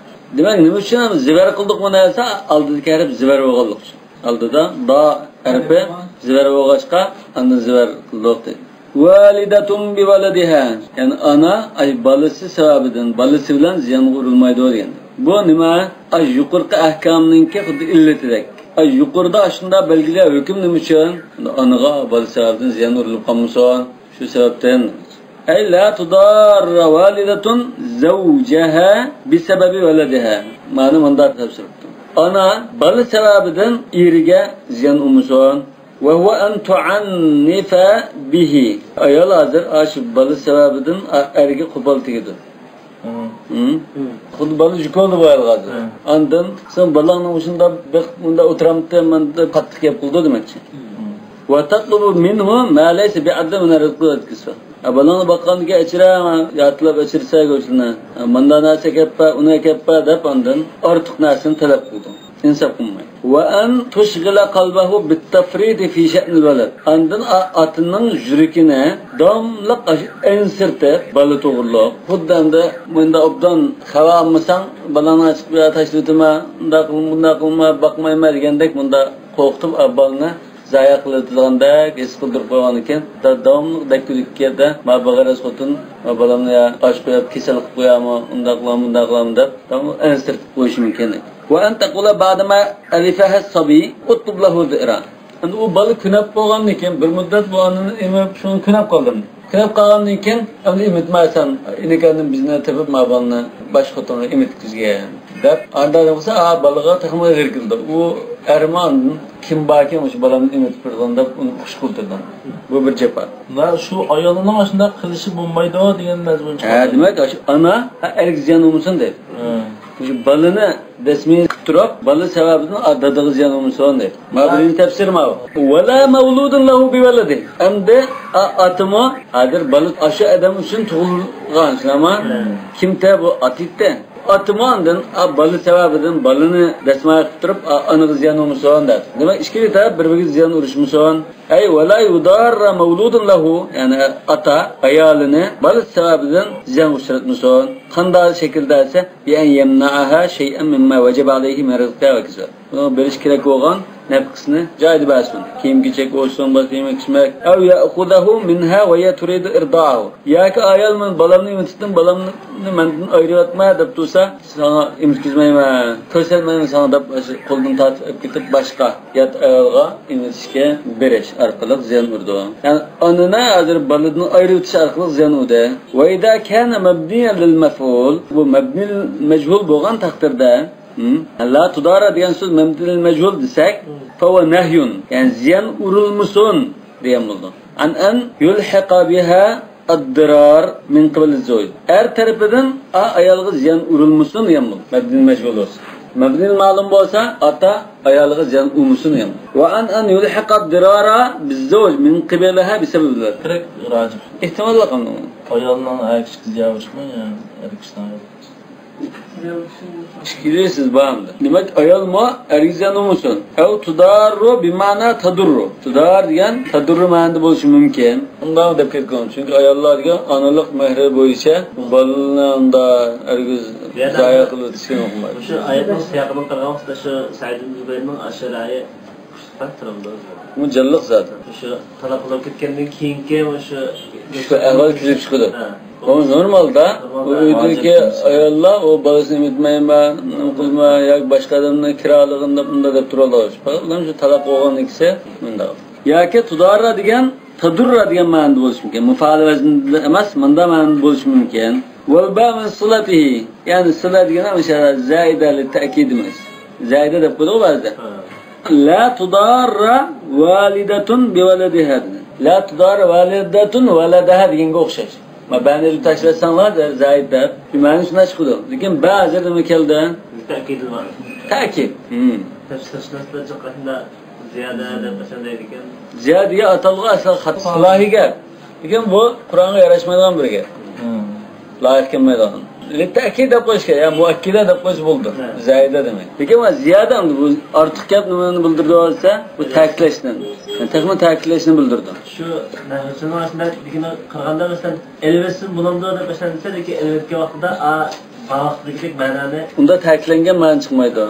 دېمەك، نېمە ئۈچۈن زىۋار قىلدۇق بۇنى دېسە، ئالدىدىكى ھەرپ زىۋار بولغانلىقى ئۈچۈن. ئالدىدا دا ھەرپى زىۋار بولغاچقا، ئاندىن زىۋار قىلدۇق دەيدۇ. ۋالىدەتۇن بىۋالىدىھا. يەنى ئانا، ئاي، بالىسى سەۋەبىدىن، بالىسى بىلەن زىيانغا ئۇرۇلمايدۇ دېگەن. بۇ نېمە؟ ئاي، يۇقىرىقى ئەھكامنىڭكى خۇددى ئىللىتىدەك. ئاي، يۇقىرىدا ئاشۇنداق بەلگىلەر ھۆكۈم نېمە ئۈچۈن؟ ئانىغا بالىسى سەۋەبىدىن زىيان ئۇرۇلۇپ قالمىسۇن. شۇ سەۋەبتىن. ئەي لا تۇداررا ۋالىدەتۇن زەۋجەھا بىسەبەبى ۋەلەدىھا. مانا مۇنداق تەپسىر قىپتۇ. ئانا بالا سەۋەبىدىن ئېرىگە زىيان ئۇرمىسۇن. ۋەھۇۋە ئەن تۇئەننىفە بىھى. ئايال ھازىر ئاشۇ بالا سەۋەبىدىن ئەرگە قوپال تېگىدۇ. خۇددى بالا يۈك بولدى بۇ ئايالغا ھازىر. ئاندىن سەن بالاڭنى مۇشۇنداق بېقىپ، مۇنداق ئولتۇرامتى، مانا قاتتىق گەپ قىلىدۇ دېمەكچى. ۋە تەتلۇبۇ مىنھۇ ما لەيسە بىئەددى مىنەر رىزقى ۋەتكىسۋە. بالاڭنى باققاندىكىن ئەچىرە، ياتىلاپ ئەچىرسە گۆشىنى. ماندا نەرسە كەپپە، ئۇنى كەپپە دەپ ئاندىن ئارتۇق نەرسىنى تەلەپ قىلىدۇ. ئىنساپ قىلمايدۇ. وأن تشغل قلبه بالتفريط في شأن الولد. ئاندىن ئا-، ئاتىنىڭ يۈرىكىنى داۋاملىق ئاشۇ ئەنسىرتىپ، بالا توغرۇلۇق. خۇددى ئەمدى مۇنداق ئوبدان خەۋەر ئالمىساڭ، بالاڭنى ئاچىقىپ يا تاشلىۋېتىمەن، مۇنداق قىلما، مۇنداق قىلما، باقمايمەن دېگەندەك مۇنداق قورقۇتۇپ، ئا، بالىنى زايە قىلىۋېتىدىغاندەك ھېس قىلدۇرۇپ قويغانىكەن، دا-، داۋاملىق دەككە-دۈككە يەردە، ما بىر غەرەز خوتۇن، ما بالامنى يا ئاچ قويۇپ، كېسەل قىلىپ قويامۇ، ئۇنداق قىلامۇ، مۇنداق قىلامۇ دەپ، داۋاملىق ئەنسىرتىپ قويۇشى مۇمكىن. وأن تقول بعدما ألفها الصبي: اطلب له ذئرا. ئەمدى ئۇ بالا كۆنەپ بولغاندىن كېيىن، بىر مۇددەت بۇ ئانىنى ئېمىپ، شۇنى كۆنەپ قالدى. كۆنەپ قالغاندىن كېيىن، ئەمدى ئېمىتمەيسەن، ئىنىكەڭدىن بىزنى تېپىپ، ما بالىنى باشقا خوتۇنغا ئېمىتكۈزگىن، دەپ، ئانداق قىلسا، ئا، بالىغا تېخىمۇ غېرىب كېلىدۇ. ئۇ ئەرمەن كىم باركەن، مۇشۇ بالامنى ئېمىتىپ بېرىدىغان دەپ، ئۇنى خۇش قىلدۇرىدۇ. بۇ بىر جاپا. ۋە شۇ ئايالنىڭ ئاشۇنداق قىلىشى بولمايدۇ دېگەن مەزمۇن ھە، چىقىدۇ. دېمەك، ئاشۇ ئانا، ھە، ئەرگە زىيان بولمىسۇن دەيدۇ. ھە. مۇشۇ بالىنى دەسمىيە قىلىپ تۇرۇپ، بالا سەۋەبىدىن ئا-، دادىغا زىيان بولمىسۇن دەيدۇ. ما ۋە بىرىنچى تەپسىر ماۋۇ. ۋەلا مەۋلۇدۇن لەھۇ بىۋەلىدى. ئەمدى ئا-، ئاتىمۇ ھازىر بالا ئاشۇ ئادەم ئۈچۈن تۇغۇلغان، شۇنداقمۇ؟ ھە. كىمتە بۇ ئاتىتتى. ئاتىمۇ ئاندىن، ئا، بالا سەۋەبىدىن بالىنى دەسمايە قىلىپ تۇرۇپ، ئا، ئانىغا زىيان بولمىسۇن دەپ. دېمەك، ئىككىلا تەرەپ بىر-بىرىگە زىيان ئۇرۇشمىسۇن. ئەي، ۋەلا يۇداررا مەۋلۇدۇن لەھۇ، يەنى ئاتا ئايالىنى بالا سەۋەبىدىن زىيانغا ئۇچراتمىسۇن. قانداق شەكىلدە دېسە، بىئەن يەمنەئەھا شەيئەن مىمما ۋەجەبە ئەلەيھى مىن رىزقىھا ۋە كىسۋەتىھا. ئۇنىڭغا بېرىش كېرەك بولغان نەپقىسىنى جايىدا بەرسۇن. كىيىم-كېچەك بولسۇن، باشقا يېمەك-ئىچمەك. ئەۋ يەئخۇزەھۇ مىنھا ۋە ھىيە تۇرىدۇ ئىردائەھۇ. ياكى ئايال مەن بالامنى ئېمىتتىم، بالامنى مەندىن ئايرىۋەتمە دەپ تۇرسا، ساڭا ئېمىتكۈزمەيمەن، كۆرسەتمەيمەن ساڭا دەپ، قولدىن تارتىپ ئېلىپ كېتىپ، باشقا يات ئايالغا ئېمىتىشكە بېرىش ئارقىلىق زىيان ئۇرىدۇ. يەنى ئانىنى ھازىر بالىدىن ئايرىۋېتىش ئارقىلىق زىيان ئۇردى. ۋە ئىزا كانە مەبنىيەن لىل مەفئۇل، بۇ مەبنىل مەجھۇل بولغان تەقدىردە، ھىم؟ لا تۇدارا دېگەن سۆز مەبنىل مەجھۇل دېسەك، ھىم. فەھۇۋە نەھيۇن، يەنى زىيان ئۇرۇلمىسۇن دېگەن بولىدۇ. ئەن ئەن يۇلھىقا بىھا ئەددىرار مىن قىبىلىز زەۋج. ئەر تەرىپىدىن ئا-، ئايالغا زىيان ئۇرۇلمىسۇن دېگەن بولىدۇ. مەبنىل مەجھۇل بولسا. مەبنىل مەلۇم بولسا، ئاتا ئايالىغا زىيان ئۇرمىسۇن دېگەن بولىدۇ. ۋە ئەن ئەن يۇلھىقا ئەددىرارا بىز زەۋج مىن قىبىلىھا بىسەبەب. كۆپرەك راجىھ. ئېھتىماللىق ئاندىن. ئايالنىڭ ئەر كىشىگە زىيان ئۇرۇشمۇ يا ئەر كىشىنىڭ؟ ئىككىلىسىز بار ئەمدى. دېمەك، ئايالمۇ ئەرگە زىيان بولمىسۇن. ئەۋ تۇداررۇ بىمەنا تەدۇررۇ. تۇدار دېگەن تەدۇررۇ مەنىدە بولۇشى مۇمكىن. ئۇنداق دەپ كەتكەن. چۈنكى ئاياللار دېگەن ئانىلىق مېھرى بويىچە بالىنى ئۇنداق ئەرگە زايە قىلىۋېتىشكە ئوخشىمايدۇ. مۇشۇ ئايەتنىڭ سىياقىدىن قارىغان ۋاقىتتا شۇ سەئىد ئىبن جۇبەيرنىڭ ئاشۇ رەئيى پەقەت تۇرامدۇ؟ ئۇ جانلىق زادى. شۇ تالاق بولۇپ كەتكەندىن كېيىنكى شۇ شۇ ئەھۋال كېلىپ چىقىدۇ. ھە. ئۇ نورمالدا، نورمالدا ئۇ ئۆيدىكى ھاجەت ئەمەس. ئاياللار ئۇ بالىسىنى ئېمىتمەيمەن، نېمە قىلما ياكى باشقا ئادەمنى كىرالىغىن دەپ ئۇنداق دەپ تۇرالىغۇچ. پەقەت شۇ تالاق بولغاندىن كېيىن مۇنداق. ياكى تۇداررا دېگەن تەدۇررا دېگەن مەنىدە بولۇشى مۇمكىن. مۇپەئەلە ۋەزنىدە ئەمەس، مۇنداق مەنىدە بولۇشى مۇمكىن. ۋەل باء مىن سىلەتىھى. يەنى سىلە دېگەن ئەمەسە زائىدە لىتتەئكىد ئەمەس. زائىدە دەپ قويدۇق بەزىدە. ھە. لا تۇداررا ۋالىدەتۇن بىۋەلەدىھا دېگەن. لا تۇداررا ۋالىدەتۇن ۋەلەدەھا دېگەنگە ئوخشاش. ما بەنى ئېلىپ تاشلىۋەتسەڭلار زائىدە دەپ. مەنىسى شۇنداق چىقىدۇ. لېكىن بەزىدە نېمە كەلدى؟ تەئكىد بار. تەئكىد. ھىم. تەپسىر تەپسىرلەشتە جىققا شۇنداق زىيادە دەپ ئەسەر دەيدىكەن. زىيادىگە ئاتالغۇ ئەسلى خاتا ئىلاھىي گەپ. لېكىن بۇ قۇرئانغا ياراشمايدىغان بىر گەپ. ھىم. لايىق كەلمەيدىغان. لىتتەئكىد دەپ قويۇش كېرەك. يا مۇئەككىدە دەپ قويسا بولىدۇ. ھە. زىيادە دېمەك. لېكىن بۇ زىيادە ئەمدى بۇ ئارتۇق گەپ نېمىنى بىلدۈرىدۇ دېسە، بۇ تەكىتلەشنى. تېخىمۇ تەكىتلەشنى بىلدۈرىدۇ. شۇ نەھۋچىنىڭ ئاشۇنداق دېگىنىگە قارىغاندا، مەسىلەن، ئېلىۋەتسىمۇ بولامدۇ دەپ ئاشۇنداق دېسە، لېكىن ئېلىۋەتكەن ۋاقتىدا، ئا، بار ۋاقىتتىكىدەك مەنانى. ئۇندا تەكىتلەنگەن مەنە چىقمايدۇ.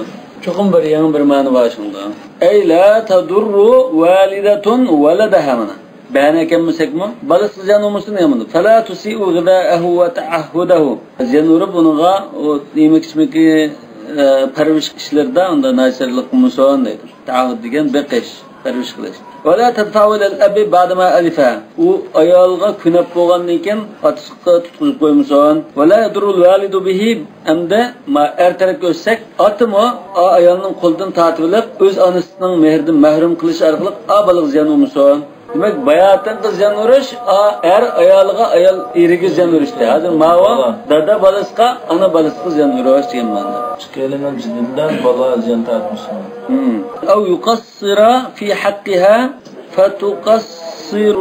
چوقۇم بىر يېڭى بىر مەنە بار شۇندا. ئەي لا تەدۇررۇ ۋالىدەتۇن ۋەلەدەھا مانا. بەنى ئەكەلمىسەكمۇ، بالىسىغا زىيان بولمىسۇن دېگەن بولىدۇ. فلا تسيئوا غذاءه وتعهده. زىيان ئۇرۇپ ئۇنىڭغا ئۇ يېمەك-ئىچمىكى، ئە، پەرۋىش ئىشلىرىدا ئۇندا ناچارلىق قىلمىسۇن دەيدۇ. تەئەھھۇد دېگەن بېقىش، پەرۋىش قىلىش. ولا تدفعه إلى الأب بعدما ألفها. ئۇ ئايالغا كۆنەپ بولغاندىن كېيىن ئاتىسىغا تۇتقۇزۇپ قويمىسۇن. ولا يضر الوالد به. ئەمدى ما ئەر تەرەپكە ئۆتسەك، ئاتىمۇ ئا ئايالنىڭ قولىدىن تارتىۋېلىپ، ئۆز ئانىسىنىڭ مېھرىدىن مەھرۇم قىلىش ئارقىلىق ئا بالىغا زىيان بولمىسۇن. دېمەك، باياتىنقى زىيان ئۇرۇش، ئا، ئەر ئايالىغا، ئايال ئېرىگە زىيان ئۇرۇشتى. ھازىر ماۋۇ دادا بالىسىغا، ئانا بالىسىغا زىيان ئۇرۇش دېگەن مەنىدە. ئىككىلىنىڭ جىددىدىن بالا زىيان تارتمىسۇن. ھىم. أو يقصر في حقها فتقصر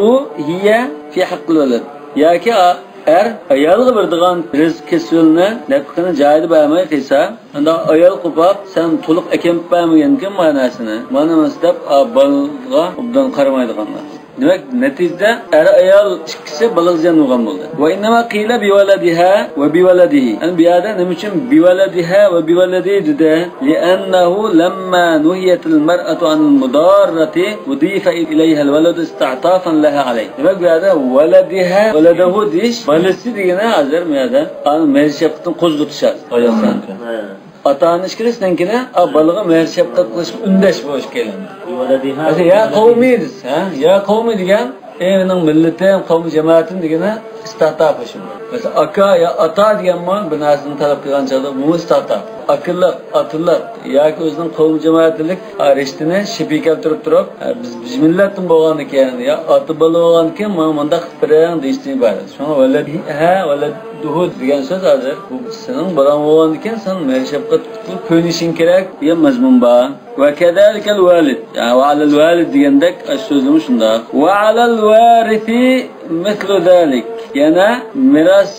هي في حق الولد. ياكى ئا-، ئەر ئايالغا بېرىدىغان رىزىق كەسپىنى نەپىقىنى جايىدا بەرمەي قىلسا، ئاندىن ئايال قوپاپ، سەن تولۇق ئەكەلىپ بەرمىگەنكەن ما نەرسىنى، مانا ئەمەس دەپ، ئا، بالىغا ئوبدان قارىمايدىغانلار. دېمەك، نەتىجىدە ئەر-ئايال ئىككىسى بالىغا زىيان بولغان بولدى. وإنما قيل بولدى. يەنى بۇ يەردە نېمە ئۈچۈن بولدى ۋە بولدى دېدى؟ لأنه لما نهيت المرأة عن المضارة أضيف إليها الولد استعطافا لها عليه. دېمەك، بۇ يەردە ۋەلەدىھە، ۋەلەدەھۇ دېيىش، بالىسى دېگىنى ھازىر بۇ يەردە ئانا مېھىر-شەپقىتىنى قوزغىتىش ھازىر. ئايالنىڭكى. ئاتا-ئانا ئىككىلىسىنىڭكىنى، ئا، بالىغا مېھىر-شەپقەت قىلىشقا ئۈندەش بولۇش كېلىندى. يا قەۋمى دېسە، ھە؟ يا قەۋمى دېگەن، ئەي مېنىڭ مىللىتىم، قەۋمى جامائىتىم دېگىنى ئىستىئتاپ شۇ. مەسىلەن، ئاكا يا ئاتا دېگەنمۇ بىر نەرسىنى تەلەپ قىلغان چاغدا بۇمۇ ئىستىئتاپ. ئاكىلىق، ئاتىلىق ياكى ئۆزىنىڭ قەۋمى جامائىتىلىك، ئا، رىشتىنى شەبىھ كەلتۈرۈپ تۇرۇپ، ئە، بىز، بىز مىللەتتىن بولغاندىكىن يا ئاتا بالا بولغاندىكىن ماڭا مۇنداق قىلىپ بېرىڭ دېيىشتىن ئىبارەت. شۇڭا ۋەلەدىھە، ۋەلەدۇھۇ دېگەن سۆز ھازىر بۇ سېنىڭ بالاڭ بولغاندىكىن سەن مېھىر-شەپقەت قىلىپ كۆيۈنۈشۈڭ كېرەك دېگەن مەزمۇن بار. ۋەكەزالىكەل ۋالىد، يەنى ۋەئەلەل ۋالىد دېگەندەك ئاشۇ سۆزلىمۇ شۇنداق. ۋەئەلەل ۋارىسى مىسلۇ زالىك. يەنە مىراس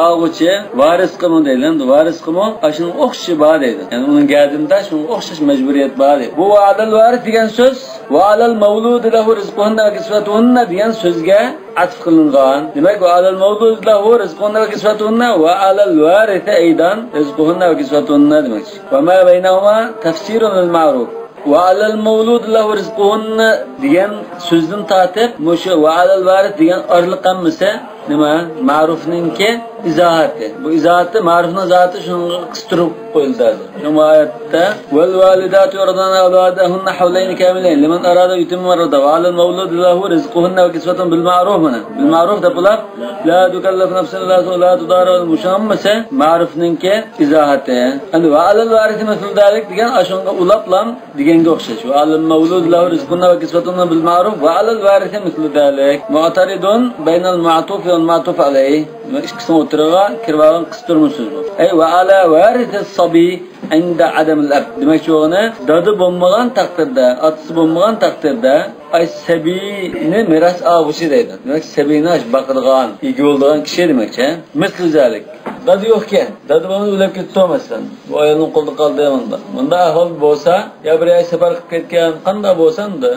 ئالغۇچى ۋارىسقىمۇ دەيدۇ. ۋارىسقىمۇ ئاشۇنىڭ ئوخشىشى بار دەيدۇ. يەنى ئۇنىڭ گەدىنىدە شۇنىڭغا ئوخشاش مەجبۇرىيەت بار دەيدۇ. بۇ ۋەئەلەل ۋارىس دېگەن سۆز ۋەئەلەل مەۋلۇدى لەھۇ رىزقۇھۇننە ۋە كىسۋەتۇھۇننە دېگەن سۆزگە ئەتىپ قىلىنغان. دېمەك، ۋەئەلەل مەۋلۇدى لەھۇ رىزقۇھۇننە ۋە كىسۋەتۇھۇننە ۋەئەلەل ۋارىسى ئەيدان رىزقۇھۇننە ۋە كىسۋەتۇھۇننە دېمەكچى. ۋەما بەينەھۇما تەفسىرۇن لىل مەئرۇف. ۋەئەلەل مەۋلۇدى لەھۇ رىزقۇھۇننە دېگەن سۆزدىن تارتىپ، مۇشۇ ۋەئەلەل ۋارىس دېگەن ئارىلىق ھەممىسى نېمە؟ مەئرۇفنىڭكى ئىزاھاتى. بۇ ئىزاھاتى، مەئرۇفنىڭ ئىزاھاتى شۇنىڭغا قىستۇرۇپ قويۇلدى ھازىر. شۇ ئايەتتە، ۋەل ۋالىداتۇ يۇرضىئنە ئەۋلادەھۇننە ھەۋلەينى كامىلەينى لىمەن ئارادە ئەن يۇتىممەل رىزقە ۋەئەلەل مەۋلۇدى لەھۇ رىزقۇھۇننە ۋە كىسۋەتۇھۇننە بىل مەئرۇف. مانا، بىل مەئرۇف دەپ بولۇپ، لا تۇكەللەفۇ نەفسۇن ئىللا ۋۇسئەھا، لا تۇدارە ۋەلە، مۇشۇ ھەممىسى مەئرۇفنىڭكى ئىزاھاتى. ئەمدى ۋەئەلەل ۋارىسى مىسلۇ زالىك دېگەن ئاشۇنىڭغا ئۇلاپلام دېگەنگە ئوخشاش. ۋەئەلەل مەۋلۇدى لەھۇ رىزقۇھۇننە ۋە كىسۋەتۇھۇننە بىل مەئرۇف ۋەئەلەل ۋارىسى مىسلۇ زالىك. مۇئتەرىدۇن بەينەل مەئتۇفى ۋەل مەئتۇفى ئەلەيھ. ئىككىسىنىڭ ئوتتۇرىغا كىرىۋالغان قىستۇرما سۆز بۇ. ئەي ۋەئەلا ۋارىسىس سەبىي ئىندە ئادەمىل ئەب. دېمەكچى بولغىنى، دادا بولمىغان تەقدىردە، ئاتىسى بولمىغان تەقدىردە، ئاي سەبىينى مىراس ئالغۇچى دەيدۇ. دېمەك، سەبىينى باقىدىغان، ئىگە بولىدىغان كىشى دېمەكچى. مىسلى زالىك. دادا يوقكەن، دادا بولمىدى، ئۆلۈپ كەتتى مەسىلەن. بۇ ئايالنىڭ قولىدا قالدى مۇنداق. مۇنداق ئەھۋال بولسا، يا بىر يەرگە سەپەر قىلىپ كەتكەن، قانداق بولسا ئەمدى،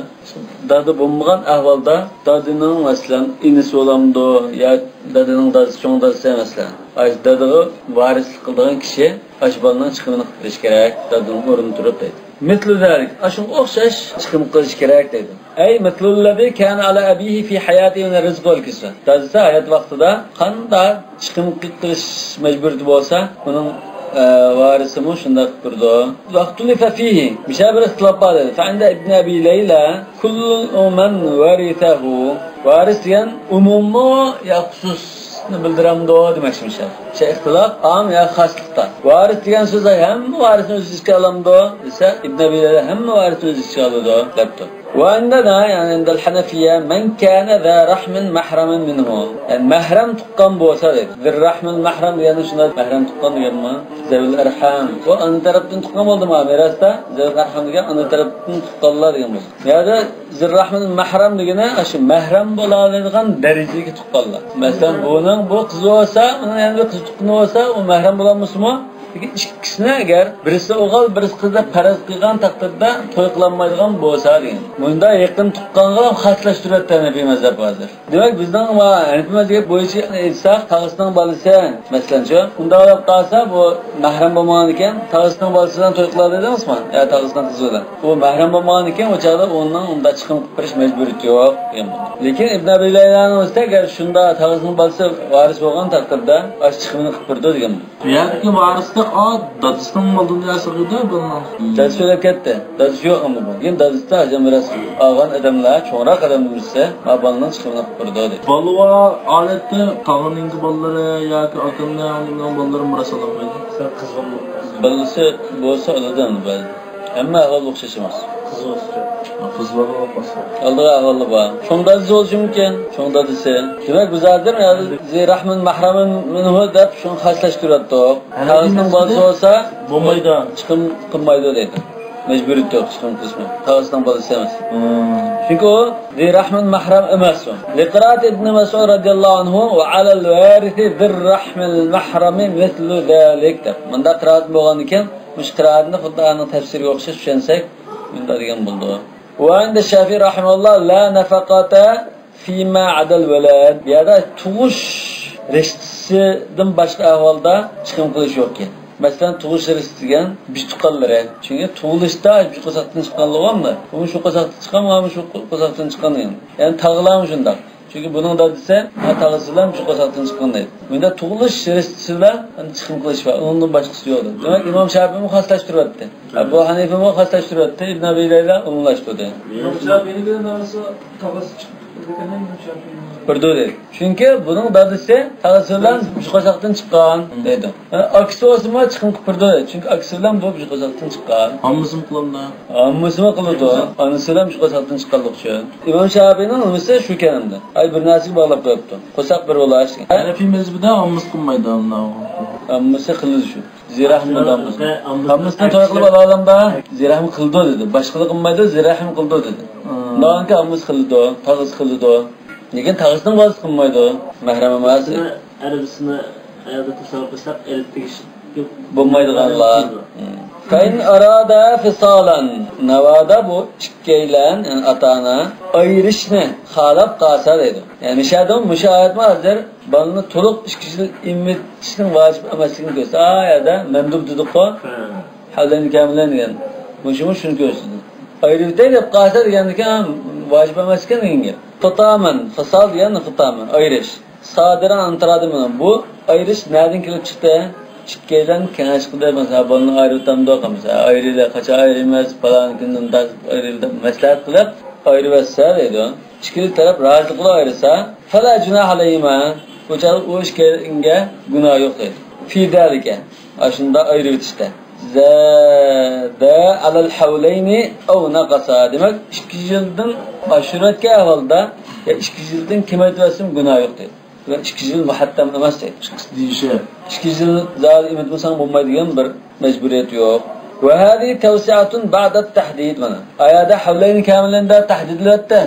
دادا بولمىغان ئەھۋالدا دادىنىڭ مەسىلەن ئىنىسى بولامدۇ يا دادىنىڭ دادىسى، چوڭ دادىسى مەسىلەن. ئاشۇ دادىغا ۋارىسلىق قىلىدىغان كىشى ئاشۇ بالىنىڭ چىقىمىنى قىلىپ بېرىش كېرەك، دادىنىڭ ئورنىدا تۇرۇپ دەيدۇ. مىسلى زالىك، ئاشۇنىڭغا ئوخشاش چىقىم قىلىش كېرەك دەيدۇ. ئەي مىسلۇللەزى كانە ئالا ئەبىھى فى ھاياتىھى مىنەر رىزقى ۋەل كىسۋە. دادىسى ھايات ۋاقتىدا قانداق چىقىم قىلىش مەجبۇرىيىتى بولسا، ئۇنىڭ، ئە، ۋارىسىمۇ شۇنداق تۇرىدۇ. ۋەختۇلىفە فىھى، مۇشۇ بىر ئىختىلاپ بار دېدى. فەئىندە ئىبنى ئەبى لەيلە، كۇللۇ مەن ۋەرىسەھۇ. ۋارىس دېگەن ئومۇممۇ يا خۇسۇسنى بىلدۈرەمدۇ دېمەكچى مۇشۇ. شۇ ئىختىلاپ ئام يا خاسلىقتا. ۋارىس دېگەن سۆز ھەممە ۋارىسنى ئۆز ئىچىگە ئالامدۇ دېسە، ئىبنى ئەبى لەيلە ھەممە ۋارىسنى ئۆز ئىچىگە ئالىدۇ دەپتۇ. ۋە ئىندەنا، يەنى ئىندەل ھەنەفىيە، مەن كانە زا رەھمىن مەھرەمىن مىنھۇ. يەنى مەھرەم تۇغقان بولسا دەيدۇ. زىر رەھمىن مەھرەم دېگەننى شۇنداق مەھرەم تۇغقان دېگەنمۇ؟ زەۋىل ئەرھام. بۇ ئانا تەرەپتىن تۇغقان بولدىمۇ مىراستا؟ زەۋىل ئەرھام دېگەن ئانا تەرەپتىن تۇغقانلار دېگەن بولىدۇ. يەنى زىر رەھمىن مەھرەم دېگىنى ئاشۇ مەھرەم بولالايدىغان دەرىجىدىكى تۇغقانلار. مەسىلەن، بۇنىڭ بۇ قىزى بولسا، ئۇنىڭ يەنە بىر قىز تۇغقىنى بولسا، ئۇ مەھرەم بولالمىسىمۇ؟ لېكىن ئىككىسىنى ئەگەر بىرسى ئوغۇل، بىرسى قىز دەپ پەرەز قىلغان تەقدىردە توي قىلالمايدىغان بولسا دېگەن. مۇنداق يېقىن تۇغقانغا خاسلاشتۇرۇۋەتتى ھەنەفىي مەزھەپ ھازىر. دېمەك، بىزنىڭ ھەنەفىي مەزھەپ بويىچە ئېيتساق، تاغىسىنىڭ بالىسى، مەسىلەن، شۇ. ئۇنداق بولۇپ قالسا، بۇ مەھرەم بولمىغان ئىكەن، تاغىسىنىڭ بالىسى بىلەن توي قىلالىدىڭىزمۇ؟ يا تاغىسىنىڭ قىزى بىلەن. ئۇ مەھرەم بولمىغان ئىكەن، ئۇ چاغدا ئۇنىڭ ئۇنداق چىقىم قىلىپ بېرىش مەجبۇرىيىتى يوق دېگەن بولدى. لېكىن ئىبن ئەبى لەيلانىڭ ئۆزىدە ئەگەر شۇنداق تاغىسىنىڭ بالىسى ۋارىس بولغان تەقدىردە، ئاشۇ چىقىمىنى قىلىپ بېرىدۇ دېگەن بولدى. بۇ يەردىكى ۋارىسلىق، ئا، دادىسىنىڭ مالىدىن ياسىغىدۇ بۇنىڭ. دادىسى ئۆلۈپ كەتتى. دادىسى يوق ئەمما بۇ. كېيىن دادىسى ھاجەم مىراس ئالغان ئادەملەر، چوڭراق ئادەملەر بىلسە، ما بالىنىڭ چىقىمىنى قىلىپ بېرىدۇ دەيدۇ. بالىۋا ئادەتتە تاغىنىڭكى بالىلىرى ياكى ئاكامنىڭ بالىلىرى مىراس ئالالمايدۇ. سەن قىز بالىلىق. بالىسى بولسا ئالىدۇ ئەمدى بەزىدە. ھەممە ئەھۋال ئوخشاش ئەمەس. قىز بولسا. قىز بالا بولماسا. ئالدىغان ئەھۋاللار بار. چوڭ دادىسى بولۇشى مۇمكىن. چوڭ دادىسى. دېمەك، بىز ھازىر زى رەھمىن مەھرەمىن مىنھۇ دەپ شۇنى خاسلاشتۇرۇۋەتتۇق. ھەنەفىي تاغىسىنىڭ بالىسى مەزھەپتە بولسا بولمايدۇ. چىقىم قىلمايدۇ دەيدۇ. مەجبۇرىيىتى يوق چىقىم قىلىشماق. تاغىسىنىڭ بالىسى ئەمەس. چۈنكى ئۇ ذى رەھمىل مەھرەم ئەمەس ئۇ. لىقىرائەتى ئىبن مەسئۇد رەزىيەللاھۇ ئەنھۇ ۋە ئەلەل ۋارىسى ذىر رەھمىل مەھرەمى مىسلۇ زالىك دەپ. مۇنداق قىرائەت بولغاندىكىن، مۇشۇ قىرائەتنى خۇددى ئانىڭ تەپسىرىگە ئوخشاش چۈشەنسەك، مۇنداق دېگەن بولىدۇ. ۋە ئىندە شافىئى رەھىمەھۇللاھ لا نەفەقەتە فىما ئەدەل ۋەلەد. بۇ يەردە تۇغۇش رىشتىسىدىن باشقا ئەھۋالدا چىقىم قىلىش يوقكەن. مەسىلەن، تۇغۇش رىشتىسى دېگەن بىچ تۇغقانلىرى. چۈنكى تۇغۇلۇشتا بىر قورساقتىن چىققانلىقى بولمىدى. بۇمۇ شۇ قورساقتىن چىققان، مانا شۇ قورساقتىن چىققان دېگەن. يەنى تاغىلارمۇ شۇنداق. چۈنكى بۇنىڭ دادىسى، ھە، تاغىسى بىلەن بىر قورساقتىن چىققان دەيدۇ. بۇندا تۇغۇلۇش رىشتىسى بىلەن چىقىم قىلىش بار. ئۇنىڭدىن باشقىسى يوق. دېمەك، ئىمام شافىئىمۇ خاسلاشتۇرۇۋەتتى. ئەبۇ ھەنىفىمۇ خاسلاشتۇرۇۋەتتى. ئىبن ئەبى لەيلا ئومۇملاشتۇردى. ئىمام شافىئىنىڭكىدە ناۋىسى تاغىسى چىقىپ تۇرىدىكەن، ئىمام شافىئىنىڭ. بىردۇ دەيدۇ. چۈنكى بۇنىڭ دادىسى تاغىسى بىلەن بىر قورساقتىن چىققان دەيدۇ. ئاكىسى بولسىمۇ چىقىم قىلىپ بىردۇ دەيدۇ. چۈنكى ئاكىسى بىلەن بۇ بىر قورساقتىن چىققان. ھاممىسىمۇ قىلامدا؟ ھاممىسىمۇ قىلىدۇ. ئانىسى بىلەن بىر قورساقتىن چىققانلىقى ئۈچۈن. ئىمام شافىئىنىڭ نېمىسى شۇ كەنىمدە. ئاي، بىر نەرسىگە باغلاپ قويۇپتۇ. قورساق بىر بولاش دېگەن. ھەنەفىي مەزھىپىدە ھاممىسى قىلمايدۇ ئۇنداق. ھاممىسى قىلىدۇ شۇ. زىرەھمۇ ھاممىسى. ھاممىسىنى توي قىلىپ ئالالامدا؟ زىرەھمۇ قىلىدۇ دېدى. باشقىلار قىلمايدۇ، زىرەھمۇ قىلىدۇ دېدى. ھىم. ماڭكى ھاممىسى قىلىدۇ، تاغىسى قىلىدۇ. لېكىن تاغىسىنىڭ بالىسى قىلمايدۇ. مەھرەم ئەمەس. ئەرەبىسىنى ئايالدا تەسەۋۋۇپ قىلساق، ئېلىپ تېگىش بولمايدىغانلار. ھىم. فإن أرادا فصالا ناۋادا بۇ ئىككىيلەن، يەنى ئاتا-ئانا ئايرىشنى خالاپ قالسا دەيدۇ. يەنى مۇشۇ ئايەتمۇ ھازىر بالىنى تولۇق ئىككى يىل ئېمىتىشنىڭ ۋاجىپ ئەمەسلىكىنى كۆرسىتىدۇ. ئا يەردە مەندۇب دېدۇققۇ، ھەۋلەينى كامىلەينى دېگەن. مۇشۇمۇ شۇنى كۆرسىتىدۇ. ئايرىۋېتەي دەپ قالسا دېگەندىكىن، ۋاجىپ ئەمەس ئىكەن دېگەن گەپ. خىتامەن، فىسال دېگەن خىتامەن، ئايرىش. سادىران ئەن تارادىن مىنھۇم. بۇ ئايرىش نەدىن كېلىپ چىقتى؟ ئىككىيلەن كېڭەش قىلدى، مەسىلەن، بالىنى ئايرىۋېتەمدۇق، مەسىلەن، ئايرىلى، قاچان ئايرىمىز، پالان كۈندىن تارتىپ ئايرىلى دەپ مەسلىھەت قىلىپ ئايرىۋەتسە دەيدۇ. ئىككىلى تەرەپ رازىلىق بىلەن ئايرىلسا، فلا جۇناھە ئەلەيھىما، بۇ چاغدا ئۇ ئىككىلىگە گۇناھ يوق دەيدۇ. فى ذلك، ئاشۇنداق ئايرىۋېتىشتە. زادا ئەلەل ھەۋلەينى ئەۋ نەقەسا. دېمەك، ئىككى يىلدىن ئاشۇرۇۋەتكەن ئەھۋالدا يا ئىككى يىلدىن كېمەيتىۋەتسىمۇ گۇناھ يوق دەيدۇ. بۇ ئىككى يىل مۇھەتتەم ئەمەس دەيدۇ. دېيىشى. ئىككى يىل زادى ئېمىتمىسەڭ بولمايدىغان بىر مەجبۇرىيەت يوق. ۋە ھازىھى تەۋسىئەتۇن بەئدەت تەھدىد مانا. ئايەتتە ھەۋلەينى كامىلىندا تەھدىدلەۋەتتى،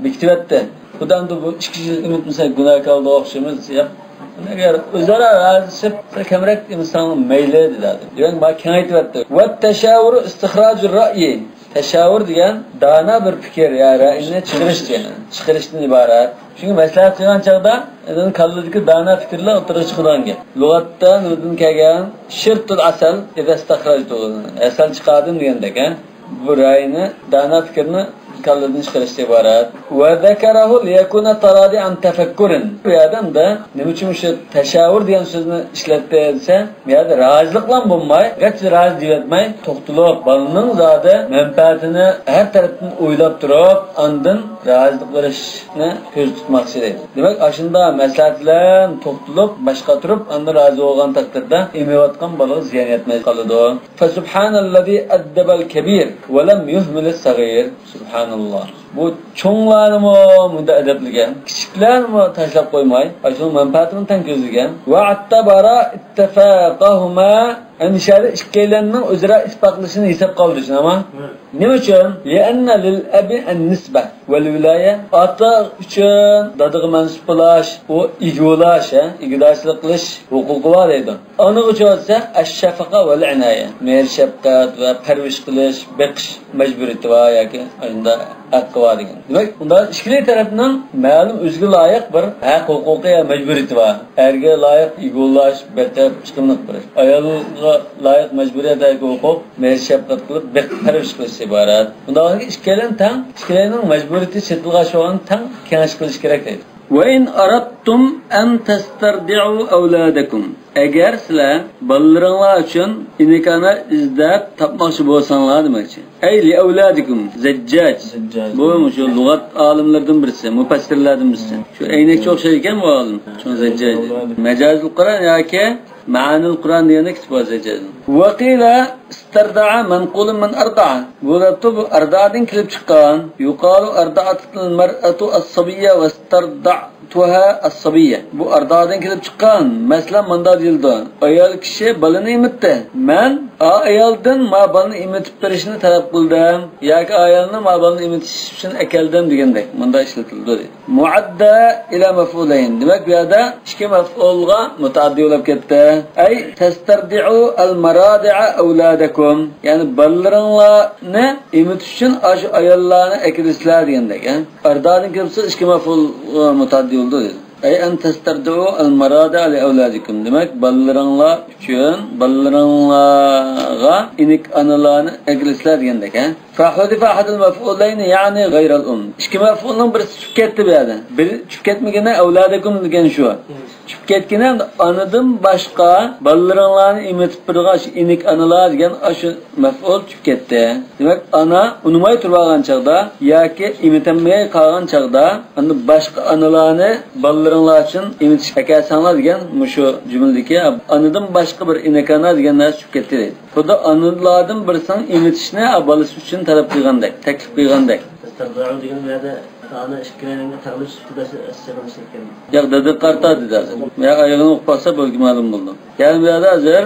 بېكىتىۋەتتى. خۇدا ئەمدى بۇ ئىككى يىل ئېمىتمىسەڭ گۇناھكارغا ئوخشىمىز دېسە، ياق. ئەگەر ئۆزئارا رازىلىشىپ، كەمرەك ئېمىتسەڭ مەيلى دېدى. دېمەك، مانا كېڭەيتىۋەتتى. ۋە تەشاۋۇرۇ ئىستىخراجۇر رەئيى. تەشاۋۇر دېگەن دانا بىر پىكىر يا رەئينى چىقىرىش دېگەن، چىقىرىشتىن ئىبارەت. چۈنكى مەسلىھەت قىلغان چاغدا ئادەمنىڭ كاللىدىكى دانا پىكىرلەر ئوتتۇرىغا چىقىدىغان گەپ. لۇغەتتە نېمىدىن كەلگەن؟ شىرتۇل ئەسەل، ئىزا ئىستەخرەجتۇ، ھەسەل چىقاردىم دېگەندەك، ھە؟ بۇ رەئينى، دانا پىكىرنى كاللىدىن چىقىرىشتىن ئىبارەت. ۋە زەكەرەھۇ لىيەكۇنە تارادى ئەن تەفەككۇرىن. بۇ ئادەمدە نېمە ئۈچۈن مۇشۇ تەشاۋۇر دېگەن سۆزنى ئىشلەتتى دېسە، بۇ يەردە رازىلىقلا بولماي، گەرچە رازى دېيىۋەتمەي، توختىلىپ، بالىنىڭ زادى مەنپەئەتىنى ھەر تەرەپتىن ئويلاپ تۇرۇپ، ئاندىن رازىلىق بېرىشنى كۆزدە تۇتماقچى دەيدۇ. دېمەك، ئاشۇنداق مەسلىھەت بىلەن توختىلىپ، باشقا تۇرۇپ، ئاندىن رازى بولغان تەقدىردە ئېمىۋاتقان بالىغا زىيان يەتمەي قالىدۇ. فسبحان الذي أدب الكبير ولم يهمل الصغير. سبحان الله. بۇ چوڭلارنىمۇ مۇنداق ئەدەپلىگەن، كىچىكلەرنىمۇ تاشلاپ قويماي، ئاشۇنىڭ مەنپەئەتىنى تەڭ كۆزلىگەن. ۋە ئەتتەبارا ئىتتەفەقەھۇما. ئەمدى شۇ يەردە ئىككىيلەننىڭ ئۆزئارا ئىتتىپاقلىشىشىنى ھېسابقا ئالدى، شۇنداقمۇ؟ نېمە ئۈچۈن؟ لىئەننە لىل ئەبى ئەن نىسبە ۋەل ۋىلايە. ئاتا ئۈچۈن دادىغا مەنسۇپ بولاش، ئۇ ئىگە بولاش، ھە، ئىگىدارچىلىق قىلىش ھوقۇقى بار دەيدۇ. ئانىغا چۈشسە، ئەششەپەقە ۋەل ئىنايە، مېھىر-شەپقەت ۋە پەرۋىش قىلىش، بېقىش مەجبۇرىيىتى بار ياكى ئاشۇنداق ھەققى بار دېگەن. دېمەك، ئۇندا ئىككىلى تەرەپنىڭ مەلۇم ئۆزىگە لايىق بىر ھەق ھوقۇقى يا مەجبۇرىيىتى بار. ئەرگە لايىق ئىگە بولاش، بېقىپ چىقىملىق بېرىش. ئايالغا لايىق مەجبۇرىيەت ياكى ھوقۇق، مېھىر-شەپقەت قىلىپ، بېقىپ پەرۋىش قىلىشتىن ئىبارەت. ئۇنداق ئىككىيلەن تەڭ، ئىككىيلەننىڭ مەجبۇرىيىتى چېتىلغا شۇغان تەڭ كېڭەش قىلىش كېرەك دەيدۇ. وَإِنْ أَرَدْتُمْ أَنْ تَسْتَرْضِعُوا أَوْلَادَكُمْ. ئەگەر سىلەر بالىلىرىڭلار ئۈچۈن ئىنىكانە ئىزدەپ تاپماقچى بولساڭلار دېمەكچى. ئەي لىئەۋلادىكۇم، زەججاج. زەججاج. بۇ مۇشۇ لۇغەت ئالىملىرىدىن بىرسى، مۇپەسسىرلەردىن بىرسى. شۇ ئەينەكچە ئوخشايدىكەن بۇ ئالىم. شۇ زەججاج. مەجازىل قۇرئان ياكى مەئانىل قۇرئان دېگەندە كىتاب بار زەججاجنىڭ. وَقِيلَ اسْتَرْضَعَ مَنْقُولٌ مِنْ أَرْضَعَ. بۇ دەپتۇ بۇ ئەردائدىن كېلىپ چىققان. يُقَالُ أَرْضَعَتِ الْمَرْأَةُ الصَّبِيَّ وَاسْتَرْضَعْتُهَا الصَّبِيَّ. بۇ ئەردائدىن كېلىپ چىققان. مەسىلەن، مۇنداق دېيىلىدۇ. ئايال كىشى بالىنى ئېمىتتى. مەن ئا ئايالدىن ما بالىنى ئېمىتىپ بېرىشنى تەلەپ قىلدىم ياكى ئايالنى ما بالىنى ئېمىتىش ئۈچۈن ئەكەلدىم دېگەندەك مۇندا ئىشلىتىلىدۇ دەيدۇ. مۇئەددە ئىلە مەفئۇلەين. دېمەك، بۇ يەردە ئىككى مەفئۇلغا مۇتەئەددى بولۇپ كەتتى. ئەي تەستەردىئۇ ئەل مارادىئە ئەۋلادەكۇم. يەنى بالىلىرىڭلارنى ئېمىتىش ئۈچۈن ئاشۇ ئاياللارنى ئەكېلىسىلەر دېگەندەك، ھە؟ ئەردادىن كېلىپ ئىككى مەفئۇل، ئە، مۇتەئەددى بولدى دېدى. ئەي ئەن تەستەردىئۇ ئەل مارادىئە لىئەۋلادىكۇم. دېمەك، بالىلىرىڭلار ئۈچۈن، بالىلىرىڭلارغا ئېنىك ئانىلارنى ئەكېلىسىلەر دېگەندەك، ھە؟ فەھۇزىفە ئەھەدۇل مەفئۇلەينى، يەنى غەيرەل ئۇم. ئىككى مەفئۇلنىڭ بىرسى چۈشۈپ كەتتى بۇ يەردە. بىرى چۈشۈپ كەتمىگىنى ئەۋلادىكۇم دېگەن شۇ. چۈشۈپ كەتكىنى ئانىدىن باشقا بالىلىرىڭلارنى ئېمىتىپ بېرىدىغان شۇ ئېنىك ئانىلار دېگەن ئاشۇ مەفئۇل چۈشۈپ كەتتى. دېمەك، ئانا ئۇنىماي تۇرۇۋالغان چاغدا ياكى ئېمىتەلمەي قالغان چاغدا، ئاندىن باشقا ئانىلارنى بالىلىرىڭلار ئۈچۈن ئېمىتىشكە ئەكەلسەڭلار دېگەن مۇشۇ جۈملىدىكى ئانىدىن باشقا بىر ئېنىك ئانا دېگەن نەرسە چۈشۈپ كەتتى دەيدۇ. خۇددى ئانىلاردىن بىرسىنىڭ ئېمىتىشنى بالىسى ئۈچۈن تەلەپ قىلغاندەك، تەكلىپ قىلغاندەك. تەستەردىئۇ دېگەن بۇ يەردە ئاتا-ئانا ئىككىلەينىڭ تەغلىب سۈپىتىدە ئىشلىتىلگەن ئىكەن. ياق، دادىغا قارىتا دېدى ھازىر. يا ئايىغىنى ئوقۇپ باقسا بولدى، مەلۇم بولىدۇ. يەنى بۇ يەردە ھازىر،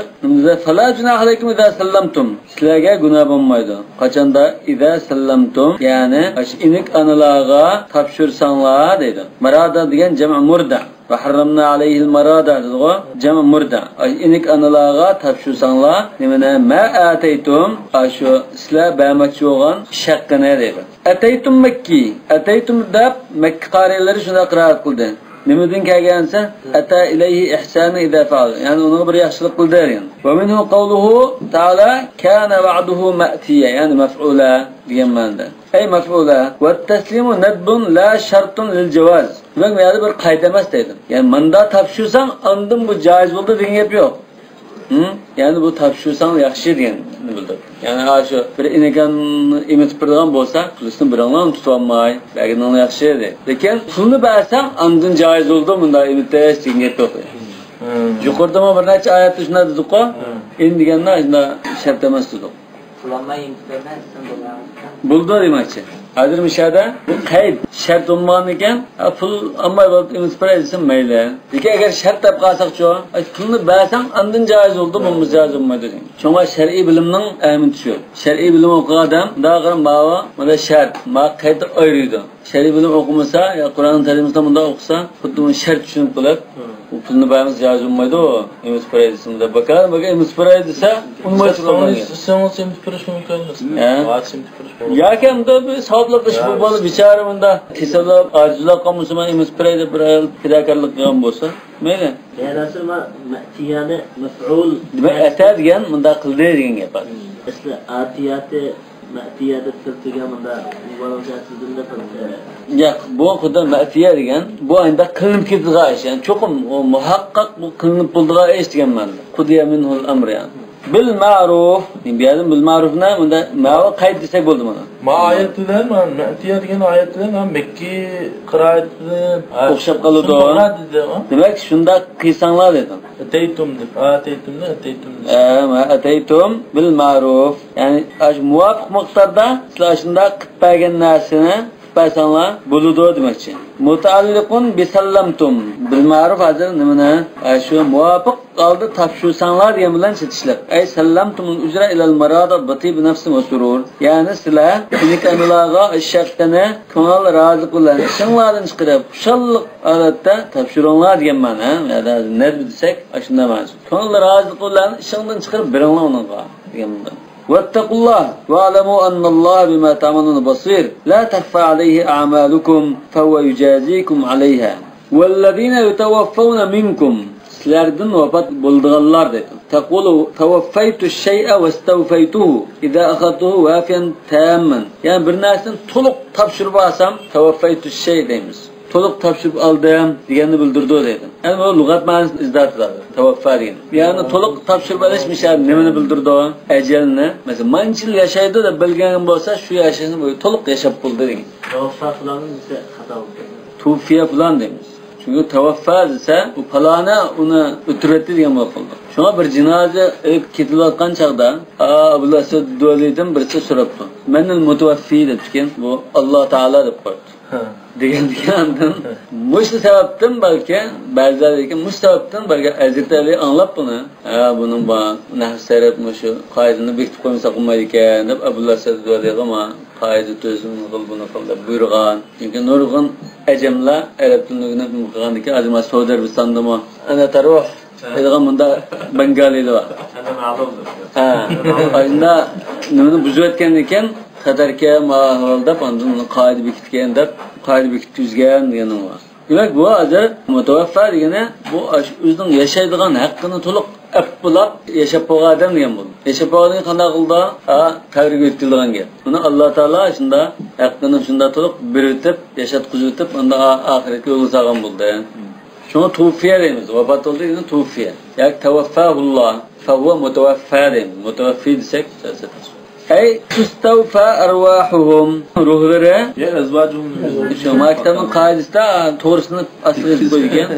فلا جۇناھە ئەلەيكۇم ئىزا سەللەمتۇم. سىلەرگە گۇناھ بولمايدۇ. قاچاندا؟ ئىزا سەللەمتۇم. يەنى ئاشۇ ئېنىك ئانىلارغا تاپشۇرساڭلار دەيدۇ. مارادا دېگەن جەمئ مۇردا. ۋە ھەررەمنا ئەلەيھىل مارادا دېدىغۇ، جەمئ مۇردا. ئاشۇ ئېنىك ئانىلارغا تاپشۇرساڭلار، نېمىنى؟ ما ئاتەيتۇم، ئاشۇ سىلەر بەرمەكچى بولغان ئىش ھەققىنى دەيدۇ. ئەتەيتۇم مەككى. ئەتەيتۇم دەپ مەككە قارىيلىرى شۇنداق قىرائەت قىلدى. نېمىدىن كەلگەن دېسە، ئەتە ئىلەيھى ئىھسانى ئىزا فەئەل. يەنى ئۇنىڭغا بىر ياخشىلىق قىلدى دېگەن. ۋە مىنھۇ قەۋلۇھۇ تەئالا، كانە ۋەئدۇھۇ مەئتىيە. يەنى مەفئۇلە دېگەن مەنىدە. ئەي مەفئۇلە. ۋەتتەسلىمۇ نەدبۇن لا شەرتۇن لىل جاۋاز. دېمەك، بۇ يەردە بىر قايدا ئەمەس دەيدۇ. يەنى مۇنداق تاپشۇرساڭ، ئاندىن بۇ جايىز بولدى دېگەن گەپ يوق. ھىم؟ يەنى بۇ تاپشۇرساڭ ياخشى دېگەننى بىلدۈرىدۇ. يەنى ھا شۇ بىر ئىنىكەن ئېمىتىپ بېرىدىغان بولسا، پۇلىسىنى بىرىڭلارمۇ تۇتۇۋالماي بەرگىنىڭلار ياخشى دەيدۇ. لېكىن پۇلنى بەرسەڭ ئاندىن جايىز بولىدۇ مۇنداق ئېمىتىش دېگەن گەپ يوق. ھىم. يۇقىرىدىمۇ بىر نەچچە ئايەتتە شۇنداق دېدۇققۇ. ھىم. ئېنى دېگەندە شۇنداق شەرت ئەمەس دېدۇق. بولىدۇ دېمەكچى. ھازىر مۇشۇ يەردە بۇ قەيت شەرت بولمىغاندىكىن، ھە، پۇل ئالماي بولۇپ ئېمىتىپ بېرەي دېسە مەيلى. لېكىن ئەگەر شەرت دەپ قالساقچۇ، ئاي، پۇلنى بەرسەڭ ئاندىن جايىز بولىدۇ، بولمىسا جايىز بولمايدۇ دېگەن. شۇڭا شەرئىي بىلىمنىڭ ئەھمىيىتى شۇ. شەرئىي بىلىم ئوقۇغان ئادەم مۇنداق قاراپ ماۋۇ، مانا شەرت، ما قەيت ئايرىيدۇ. شەرئىي بىلىم ئوقۇمىسا، يا قۇرئان تەرجىمىسىنى مۇنداق ئوقۇسا، خۇددى ئۇنى شەرت چۈشىنىپ قېلىپ، ھىم. ئۇ پۇلنى بەرمىسە جايىز بولمايدۇ، ئېمىتىپ بېرەي دېسە، مۇنداق بىكار، بىكار ئېمىتىپ بېرەي دېسە، ئۇنىمايدۇ. ئىستىسىڭىز ئېمىتىپ بېرىش مۇمكىن. ھە؟ ئېمىتىپ بېرىش مۇمكىن. ياكى ئەمدى بىر ساۋابلىق ئىش، بۇ بالا بىچارە مۇنداق كېسەللەپ، ئاجىزلاپ قالمىسا، مەن ئېمىتىپ بېرەي دەپ بىر ئايال پىداكارلىق قىلغان بولسا، مەيلى. مەناسى ما-، مەتىيەنى مەفئۇل. دېمەك، ئەتە دېگەن مۇنداق قىلدى دېگەن گەپ بار. ئەسلى ئاتىياتى مەتىيە دەپ كەلتۈرگەن مۇنداق مۇبالىغە سۆزىدىن دەپ. ياق، بۇ خۇدا مەتىيە دېگەن، بۇ ئەمدى قىلىنىپ كېتىدىغان ئىش. يەنى چوقۇم ئۇ مۇھەققەق بۇ قىلىنىپ بولىدىغان ئىش دېگەن مەنىدە. قۇدىيە مىنھۇل ئەمر يەنى. بىل مەرۇف. بۇ يەردە بىل مەرۇفنى مۇندا مەۋۇ قەيت دېسەك بولدى مانا. ما ئايەت بىلەن، ما مەتىيە دېگەن ئايەت بىلەن، ما مەككى قىرائەت بىلەن، ھە، ئوخشاپ قالىدۇ. شۇنداق دېدى، ھە؟ دېمەك، شۇنداق قىلساڭلار دېدى. ئەتەيتۇم دەپ، ئەتەيتۇمنى، ئەتەيتۇم دەپ. ئە، ما ئەتەيتۇم بىل مەرۇف. يەنى، ئاشۇ مۇۋاپىق مىقداردا سىلەر شۇنداق قىلىپ بەرگەن نەرسىنى قىلىپ بەرسەڭلار بولىدۇ دېمەكچى. مۇتەئەللىقۇن بىسەللەمتۇم. بىل مەرۇف ھازىر نېمىنى؟ ئە، شۇ مۇۋاپىق ھالدا تاپشۇرساڭلار دېگەن بىلەن چېتىشلىق. ئەي سەللەمتۇمۇل ئۇجرە ئىلەل مارادە بىتىبى نەفسىن ۋە سۇرۇر. يەنى سىلەر ئېنىك ئانىلارغا ئىش ھەققىنى كۆڭۈل رازىلىقى بىلەن ئىشىڭلاردىن چىقىرىپ، خۇشاللىق ھالەتتە تاپشۇرۇڭلار دېگەن مەنە. يا نەدب دېسەك، ئاشۇنداق مەنىسى. كۆڭۈل رازىلىقى بىلەن ئىشىڭدىن چىقىرىپ بېرىڭلار ئۇنىڭغا دېگەن مۇنداق. واتقوا الله واعلموا أن الله بما تعملون بصير. لا تخفى عليه أعمالكم فهو يجازيكم عليها. والذين يتوفون منكم، سىلەردىن ۋاپات بولىدىغانلار دەيدۇ. تقول توفيت الشيء واستوفيته إذا أخذته وافيا تاما. يەنى بىر نەرسىنى تولۇق تاپشۇرۇپ ئالسام، توفيت الشيء دەيمىز. تولۇق تاپشۇرۇپ ئالدىم دېگەننى بىلدۈرىدۇ دەيدۇ. يەنى بۇ لۇغەت مەنىسىنى ئىزدەپ تۇرىدۇ. توففا دېگەن. يەنى تولۇق تاپشۇرۇپ ئېلىش مىشە نېمىنى بىلدۈرىدۇ؟ ئەجەلنى. مەسىلەن، مانچە يىل ياشايدۇ دەپ بىلگەن بولسا، شۇ ياشىشىنى بويى تولۇق ياشاپ بولدى دېگەن. توففا فۇلان دېسە خاتا بولۇپ كېتىدۇ. توففىيە فۇلان دەيمىز. چۈنكى توففا دېسە، ئۇ پالانى ئۇنى ئۆلتۈرۈۋەتتى دېگەن بولۇپ قالىدۇ. شۇڭا بىر جىنازا ئېلىپ كېتىلىۋاتقان چاغدا، ئابۇل ئەسۋەد دۇئەلىدىن بىرسى سوراپتۇ. مەنىل مۇتەۋەففى دەپتىكەن. بۇ ئاللا تائالا دەپ قويۇپتۇ. دېگەن دېگەن ئاندىن مۇشۇ سەۋەبتىن بەلكى بەزىلەر دېگەن مۇشۇ سەۋەبتىن بەلكى ھەزرىتى ئەلى ئاڭلاپ بۇنى، ھە، بۇنىڭ بار نەھۋ سەرپ مۇشۇ قائىدىنى بېكىتىپ قويمىساق بولمايدىكەن دەپ ئەبۇللا سەددۇ دېگەن قائىدە تۈزۈم قىل، بۇنى قىل دەپ بۇيرۇغان. چۈنكى نۇرغۇن ئەجەملەر ئەرەب تىلىنى ئۆگىنىپ نېمە قىلغاندىكىن، ھازىر مانا سەئۇدى ئەرەبىستاندىمۇ ئەنە تەرۇھ دەيدىغان مۇنداق بەنگالىلار بار. ھە. ئاشۇنداق نېمىنى بۇزۇۋەتكەندىكىن خەتەركەن، ماۋۇ ئەھۋال دەپ، ئاندىن ئۇنى قائىدە بېكىتكەن دەپ، قائىدە بېكىتكۈزگەن دېگىنىڭ بار. دېمەك، بۇ ھازىر مۇتەۋەففا دېگىنى بۇ ئاشۇ ئۆزىنىڭ ياشايدىغان ھەققىنى تولۇق ئەپ بولاپ ياشاپ بولغان ئادەم دېگەن بولىدۇ. ياشاپ بولغاندىن كېيىن قانداق قىلىدۇ؟ ھا، قەبرىگە يۆتكىلىدىغان گەپ. بۇنى ئاللا تائالا شۇنداق ھەققىنى شۇنداق تولۇق بېرىۋېتىپ، ياشاتقۇزۇۋېتىپ، ئاندا ئا-، ئاخىرەتكە يولغا سالغان بولدى. شۇڭا توفىيە دەيمىز. ۋاپات بولدى دېگەن توفىيە. ياكى تەۋەففاھۇللا، فەھۇۋە مۇتەۋەففا دەيمىز. مۇتەۋەففى دېسەك، ئەي تۇستەۋفا ئەرۋاھۇھۇم، روھلىرى. يا ئەزۋاجۇھۇم. شۇ ما كىتابنىڭ قائىدىسىدا توغرىسىنى ئاستىغا يېزىپ قويىدىكەن.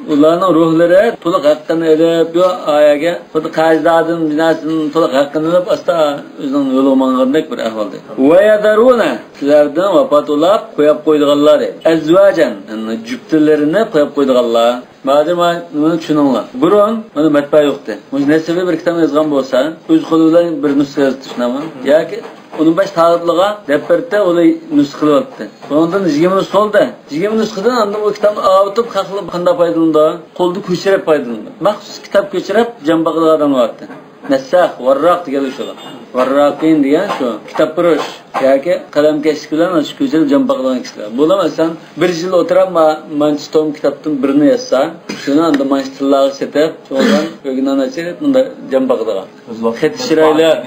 ئۇلارنىڭ روھلىرى تولۇق ھەققىنى ئېلىپ، يو ئايەگە خۇددى قەرزداردىن بىناسىدىن تولۇق ھەققىنى ئېلىپ، ئاستا ئۆزىنىڭ يولىغا ماڭغاندەك بىر ئەھۋالدا. ۋە يەزەرۇنە، سىلەردىن ۋاپات بولاپ قويۇپ قويىدىغانلار. ئەزۋاجەن، يەنى جۈپتىلىرىنى قويۇپ قويىدىغانلار. ھازىر مانا مۇنى چۈشىنىڭلار. بۇرۇن مانا مەتبەئە يوقتى. مۇشۇ نەسىۋى بىر كىتابنى يازغان بولسا، ئۆز قولى بىلەن بىر نۇسخا يازدى، شۇنداقمۇ؟ ياكى ئۇنىڭ باش تالىپلىرىغا دەپ بەردى، ئۇلار نۇسخا قىلىۋەتتى. بۇنىڭدىن يىگىرمە نۇسخا بولدى. يىگىرمە نۇسخىدىن ئاندىن بۇ كىتابنى ئاۋۇتۇپ، خەقلەر قانداق پايدىلىنىدۇ؟ قولدا كۆچۈرۈپ پايدىلىنىدۇ. مەخسۇس كىتاب كۆچۈرۈپ جان باقىدىغان ئادەم بارتى. نەسساخ، ۋارراق دېگەنلەر شۇلار. ۋارراقىن دېگەن شۇ، كىتابپۇرۇش ياكى قەلەمكەشلىك بىلەن شۇ كۆچۈرۈپ جان باقىدىغان كىشىلەر. بۇلار مەسىلەن، بىر يىل ئولتۇرۇپ، ما-، مانچە توم كىتابتىن بىرنى يازسا، شۇنى ئاندىن مانچە تىللارغا سېتىپ، شۇنىڭدىن ئۆگىنەن ئاچىرىپ، مۇنداق جان باقىدىغان. خېتى چىرايلىق.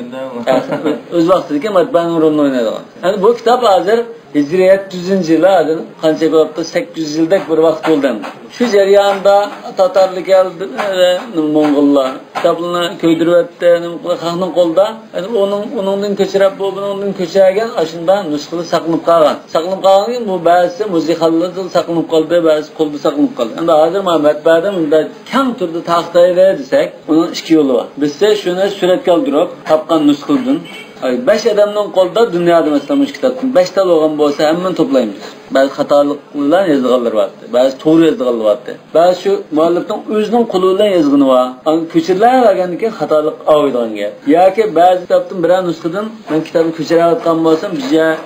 ئۆز ۋاقتىدىكى مەتبەئەنىڭ رولىنى ئوينايدىغان. يەنى بۇ كىتاب ھازىر ھىجرىي يەتتە يۈزىنچى يىلى، ھازىر قانچە بولۇپتۇ؟ سەككىز يۈز يىلدەك بىر ۋاقىت بولدى ئەمدى. شۇ جەرياندا تاتارلار كەلدى، نېمە، موڭغۇللار كىتابلارنى كۆيدۈرۈۋەتتى، نېمە قىلدى، خەقنىڭ قولىدا. ئەمدى ئۇنىڭ، ئۇنىڭدىن كۆچۈرۈپ، بۇ، بۇنىڭدىن كۆچۈرگەن، ئاشۇنداق نۇسخىلار ساقلىنىپ قالغان. ساقلىنىپ قالغاندىن كېيىن بۇ بەزىسى مۇزىخانلاردا ساقلىنىپ قالدى، بەزىسى قولدا ساقلىنىپ قالدى. ئەمدى ھازىر مانا مەتبەئەدە مۇنداق كەڭ تۈردە تارقىتايلى دېسەك، ئۇنىڭ ئىككى يولى بار. بىرسى شۇنى سۈرەتكە ئالدۇرۇپ تاپقان نۇسخىدىن، ئاي، بەش ئادەمنىڭ قولىدا دۇنيادا، مەسىلەن، مۇشۇ كىتابتىن بەش تال بولغان بولسا، ھەممىنى توپلايمىز. بەزى خاتالىق بىلەن يازىدىغانلىرى بارتى، بەزى توغرا يازىدىغانلىرى بارتى. بەزى شۇ مۇئەللىپنىڭ ئۆزىنىڭ قولى بىلەن يازغىنى بار. ئاندىن كۆچۈرۈلۈپ بەرگەندىن كېيىن خاتالىق ئاۋۇيدىغان گەپ. ياكى بەزى كىتابتىن بىرەر نۇسخىدىن مەن كىتابنى كۆچۈرۈۋاتقان بولسام، بىر يەر،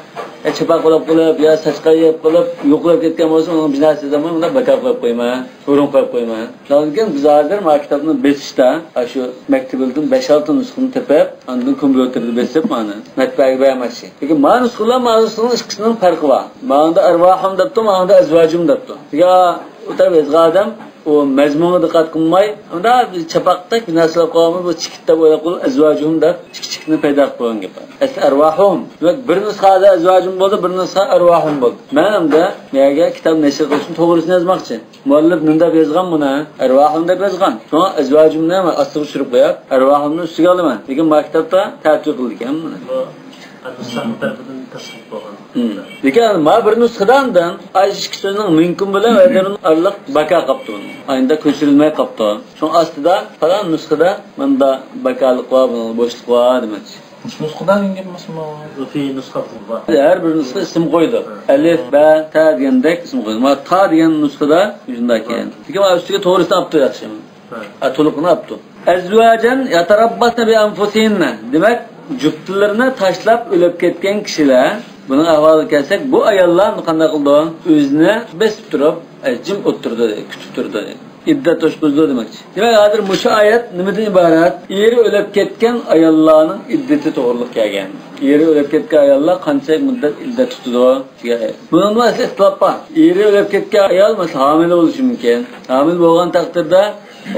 يا چاپاق بولۇپ قېلىپ، يا ساچقا يېيىپ قېلىپ، يوقىلىپ كەتكەن بولسا، ئۇنىڭ بىناسى يازامەن، مۇنداق بىكار قويۇپ قويىمەن. ئورۇن قويۇپ قويىمەن. لېكىن بىز ھازىر مانا كىتابنى بېسىشتا، ئاشۇ مەكتىۋىلدىن بەش-ئالتە نۇسخىنى تېپىپ، ئاندىن كومپيۇتېردا بېسىپ، مانا مەتبەئەگە بەرمەكچى. لېكىن مانا نۇسخىلار، مانا نۇسخىنىڭ ئىككىسىنىڭ پەرقى بار. مانىڭدا ئەرۋاھۇم دەپتۇ، مانىڭدا ئەزۋاجۇم دەپتۇ. يا ئۇ تەرەپ يازغان ئادەم ئۇ مەزمۇنغا دىققەت قىلماي، ئۇندا بىز چاپاقتەك بىر نەرسىلەر قويغانمىز، بۇ چىكىت دەپ ئويلاپ قويۇپ، ئەزۋاجۇم دەپ ئىككى چىكىتنى پەيدا قىلىپ قويغان گەپ. ئەسلى ئەرۋاھۇم. دېمەك، بىر نۇسخا ئەزۋاجۇم بولدى، بىر نۇسخا ئەرۋاھۇم بولدى. مەن ئەمدى مەگە كىتاب نەشر قىلىشنىڭ توغرىسىنى يازماقچى. مۇئەللىپ نېمە دەپ يازغان بۇنى؟ ئەرۋاھۇم دەپ يازغان. شۇڭا ئەزۋاجۇمنى مەن ئاستىغا چۈشۈرۈپ قويۇپ، ئەرۋاھۇمنى ئۈستىگە ئالىمەن. لېكىن ما كىتابتا تەتۈر قىلىدىكەن بۇنى. بۇ نۇسخا تەرىپىدىن تەسدىق بولغان. ھىم. لېكىن ما بىر نۇسخىدا ئاندىن ئايشى ئىككى سۆزنىڭ مىنكۇم بىلەن ۋەزىرۇن ئارىلىق باكا قاپتۇ. ئاينىدا كۆچۈرۈلمەي قاپتۇ. شۇڭا ئاستىدا پالان نۇسخىدا مۇندا باكالىق بار، بۇنىڭدا بوشلۇق بار دېمەكچى. مۇشۇ نۇسخىدا دېگەن گەپ ئەمەسمۇ؟ في نسخة بار. ھەر بىر نۇسخا ئىسىم قويىدۇ. ئەلىف، بە، تە دېگەندەك ئىسىم قويىدۇ. مانا تا دېگەن نۇسخىدا مۇشۇنداق ئىكەن. لېكىن مانا ئۈستىگە توغرىسىنى ئاپتۇ ياخشى. ھە، تولۇقىنى ئاپتۇ. ئەزۋاجەن يەتەرەببەسنە بىئەنفۇسىھىننە. دېمەك، جۈپتىلىرىنى تاشلاپ ئۆلۈپ كەتكەن كىشىلەر، بۇنىڭ ئەھۋالىغا كەلسەك، بۇ ئاياللار قانداق قىلىدۇ؟ ئۆزىنى بېسىپ تۇرۇپ، ئەي، جىم ئولتۇرىدۇ، كۈتۈپ تۇرىدۇ. ئىددەت توشقۇزىدۇ دېمەكچى. دېمەك، ھازىر مۇشۇ ئايەت نېمىدىن ئىبارەت؟ ئېرى ئۆلۈپ كەتكەن ئاياللارنىڭ ئىددىتى توغرىلىق كەلگەن. ئېرى ئۆلۈپ كەتكەن ئاياللار قانچە مۇددەت ئىددەت تۇتىدۇ دېگەن ئايەت. بۇنىڭدا ئەسلى ئىختىلاپ بار. ئېرى ئۆلۈپ كەتكەن ئايال، مەسىلەن، ھامىلە بولۇشى مۇمكىن. ھامىلە بولغان تەقدىردە،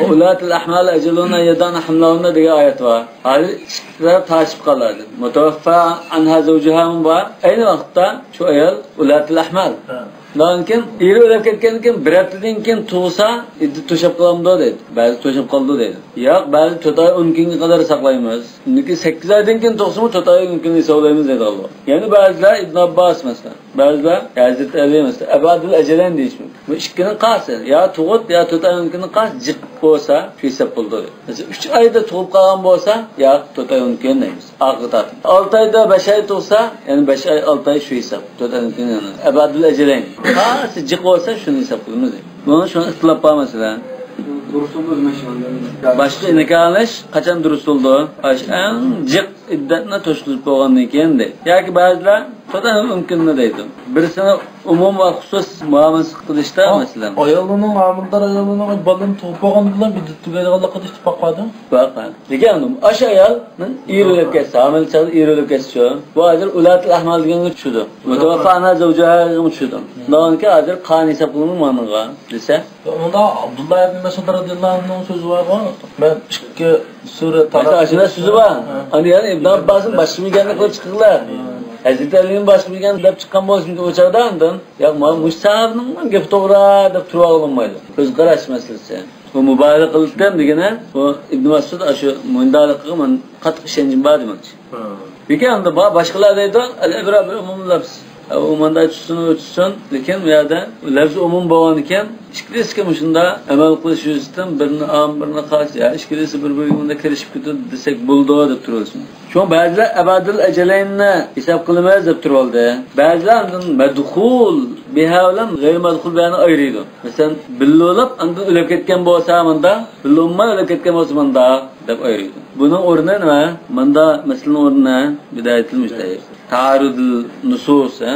ئۇلاتىل ئەھمال ئەجەلۇنە يەدانە ھەملەھۇنە دېگەن ئايەت بار. ھازىر ئىككى تەرەپ تارتىشىپ قالدى. مۇتەۋەففا ئەنھا زەۋجۇھامۇ بار. ئەينى ۋاقىتتا شۇ ئايال ئۇلاتىل ئەھمال. ھە. ئۇنىڭدىن كېيىن ئېرى ئۆلۈپ كەتكەندىن كېيىن بىر ھەپتىدىن كېيىن تۇغسا، ئىددىتى توشۇپ قالامدۇ دەيدۇ. بەزى توشۇپ قالىدۇ دەيدۇ. ياق، بەزى تۆت ئاي ئون كۈنگە قەدەر ساقلايمىز. ئۇنىڭدىن كېيىن سەككىز ئايدىن كېيىن تۇغسىمۇ، تۆت ئاي ئون كۈننى ھېسابلايمىز دەيدىغانلار. يەنە بەزىلەر ئىبن ئابباس مەسىلەن، بەزىلەر ھەزرىتى ئەلى مەسىلەن، ئەبەدىل ئەجەلەين دېيىش مۇمكىن. بۇ ئىككىنىڭ قايسى؟ يا تۇغۇت، يا تۆت ئاي ئون كۈننىڭ قايسى جىق؟ بولسا، شۇ ھېساب بولىدۇ. مەسىلەن، ئۈچ ئايدا تۇغۇپ قالغان بولسا، ياق، تۆت ئاي ئون كۈن دەيمىز. ئاخىرقى تارتىپ. ئالتە ئايدا، بەش ئاي تۇغسا، يەنى بەش ئاي، ئالتە ئاي شۇ ھېساب. تۆت ئاي ئون كۈن يەنى. ئەبەدۇل ئەجەلەين. قايسى جىق بولسا، شۇنى ھېساب قىلىمىز دەيدۇ. بۇنىڭ شۇنىڭ ئىختىلاپ بار مەسىلەن. دۇرۇس بولدى، مەسىلەن. باشقا نىكاھلىنىش قاچان دۇرۇس بولىدۇ؟ ئاشۇ ئەڭ جىق ئىددەتنى توشقۇزۇپ بولغاندىن كېيىن دەيدۇ. ياكى بەزىلەر تۆت ئاي ئون كۈننى دەيدۇ. بىرسىنى ئومۇم ۋە خۇسۇس مۇئامىلىسى قىلىشتا، ھا، مەسىلەن. ئاياللارنىڭ ھامىلىدار ئاياللارنىڭ بالىنى تۇغۇپ بولغان بىلەن ئىددەت تۈگەيدىغانلىقىدا ئىتتىپاق باردۇ. باققان. لېكىن ئاشۇ ئايال ئېرى ئۆلۈپ كەتسە، ھامىلە چاغدا ئېرى ئۆلۈپ كەتسە، بۇ ھازىر ئۇلاتىل ئەھمال دېگەنگە چۈشىدۇ. مۇتەۋەففا ئەنھا زەۋجۇھاغىمۇ چۈشىدۇ. شۇنداقكى ھازىر قان ھېساب قىلىنىدۇ مانىغا دېسە. ئۇندا ئابدۇللا ئىبن مەسئۇد رەزىياللاھۇ ئەنھۇنىڭ سۆزى بارغۇ، مەن ئىككى سۈرە ئاشۇنداق سۆزى بار. ھە. ئەنە يەنە ئىبن ئابباسنى باشقا بىلگەننى قىلىپ چىقىڭلار. ھە. ھەزرىتى ئەلىنى باشقا بىلگەن دەپ چىققان بولسا ئۇ چاغدا ئاندىن، ياق، مانا مۇشۇ ساھابىنىڭ گېپى توغرا دەپ تۇرۇۋالغىلى بولمايدۇ. كۆز قاراش مەسىلىسى. بۇ مۇبالىغە قىلىپتىم دېگىنى، بۇ ئىبن مەسئۇد ئاشۇ مۇنداقلىقىغا مەن قاتتىق ئىشەنچىم بار دېمەكچى. ھە. لېكىن ئەمدى با-، باشقىلار دەيدۇ، ئەل ئىبرە بىئۇمۇمىل لەفز. ئە، ئۇ مۇنداق چۈشسۇن، ئۇ چۈشسۇن. لېكىن بۇ يەردە لەفز ئومۇم بولغاندىكىن، ئىككىلىسىگە مۇشۇنداق ئەمەل قىلىش يۈزىسىدىن بىرىنى ئام، بىرىنى خاس، يا ئىككىلىسى بىر-بىرىگە مۇنداق كىرىشىپ كېتىدۇ دېسەك بولىدۇ دەپ تۇرۇۋاتىسىز. شۇڭا بەزىلەر ئەبەدىل ئەجەلەيننى ھېساب قىلىمىز دەپ تۇرۇۋالدى. بەزىلەر ئاندىن مەدخۇل بىھا بىلەن غەيرىي مەدخۇل بىھانى ئايرىيدۇ. مەسىلەن، بىللە بولۇپ، ئاندىن ئۆلۈپ كەتكەن بولسا مۇنداق، بىللە بولماي ئۆلۈپ كەتكەن بولسا مۇنداق دەپ ئايرىيدۇ. بۇنىڭ ئورنى نېمە؟ مۇندا مەسىلىنىڭ ئورنى ھىدايەتۇل مۇجتەھىد. تەئارۇدۇل نۇسۇس، ھە؟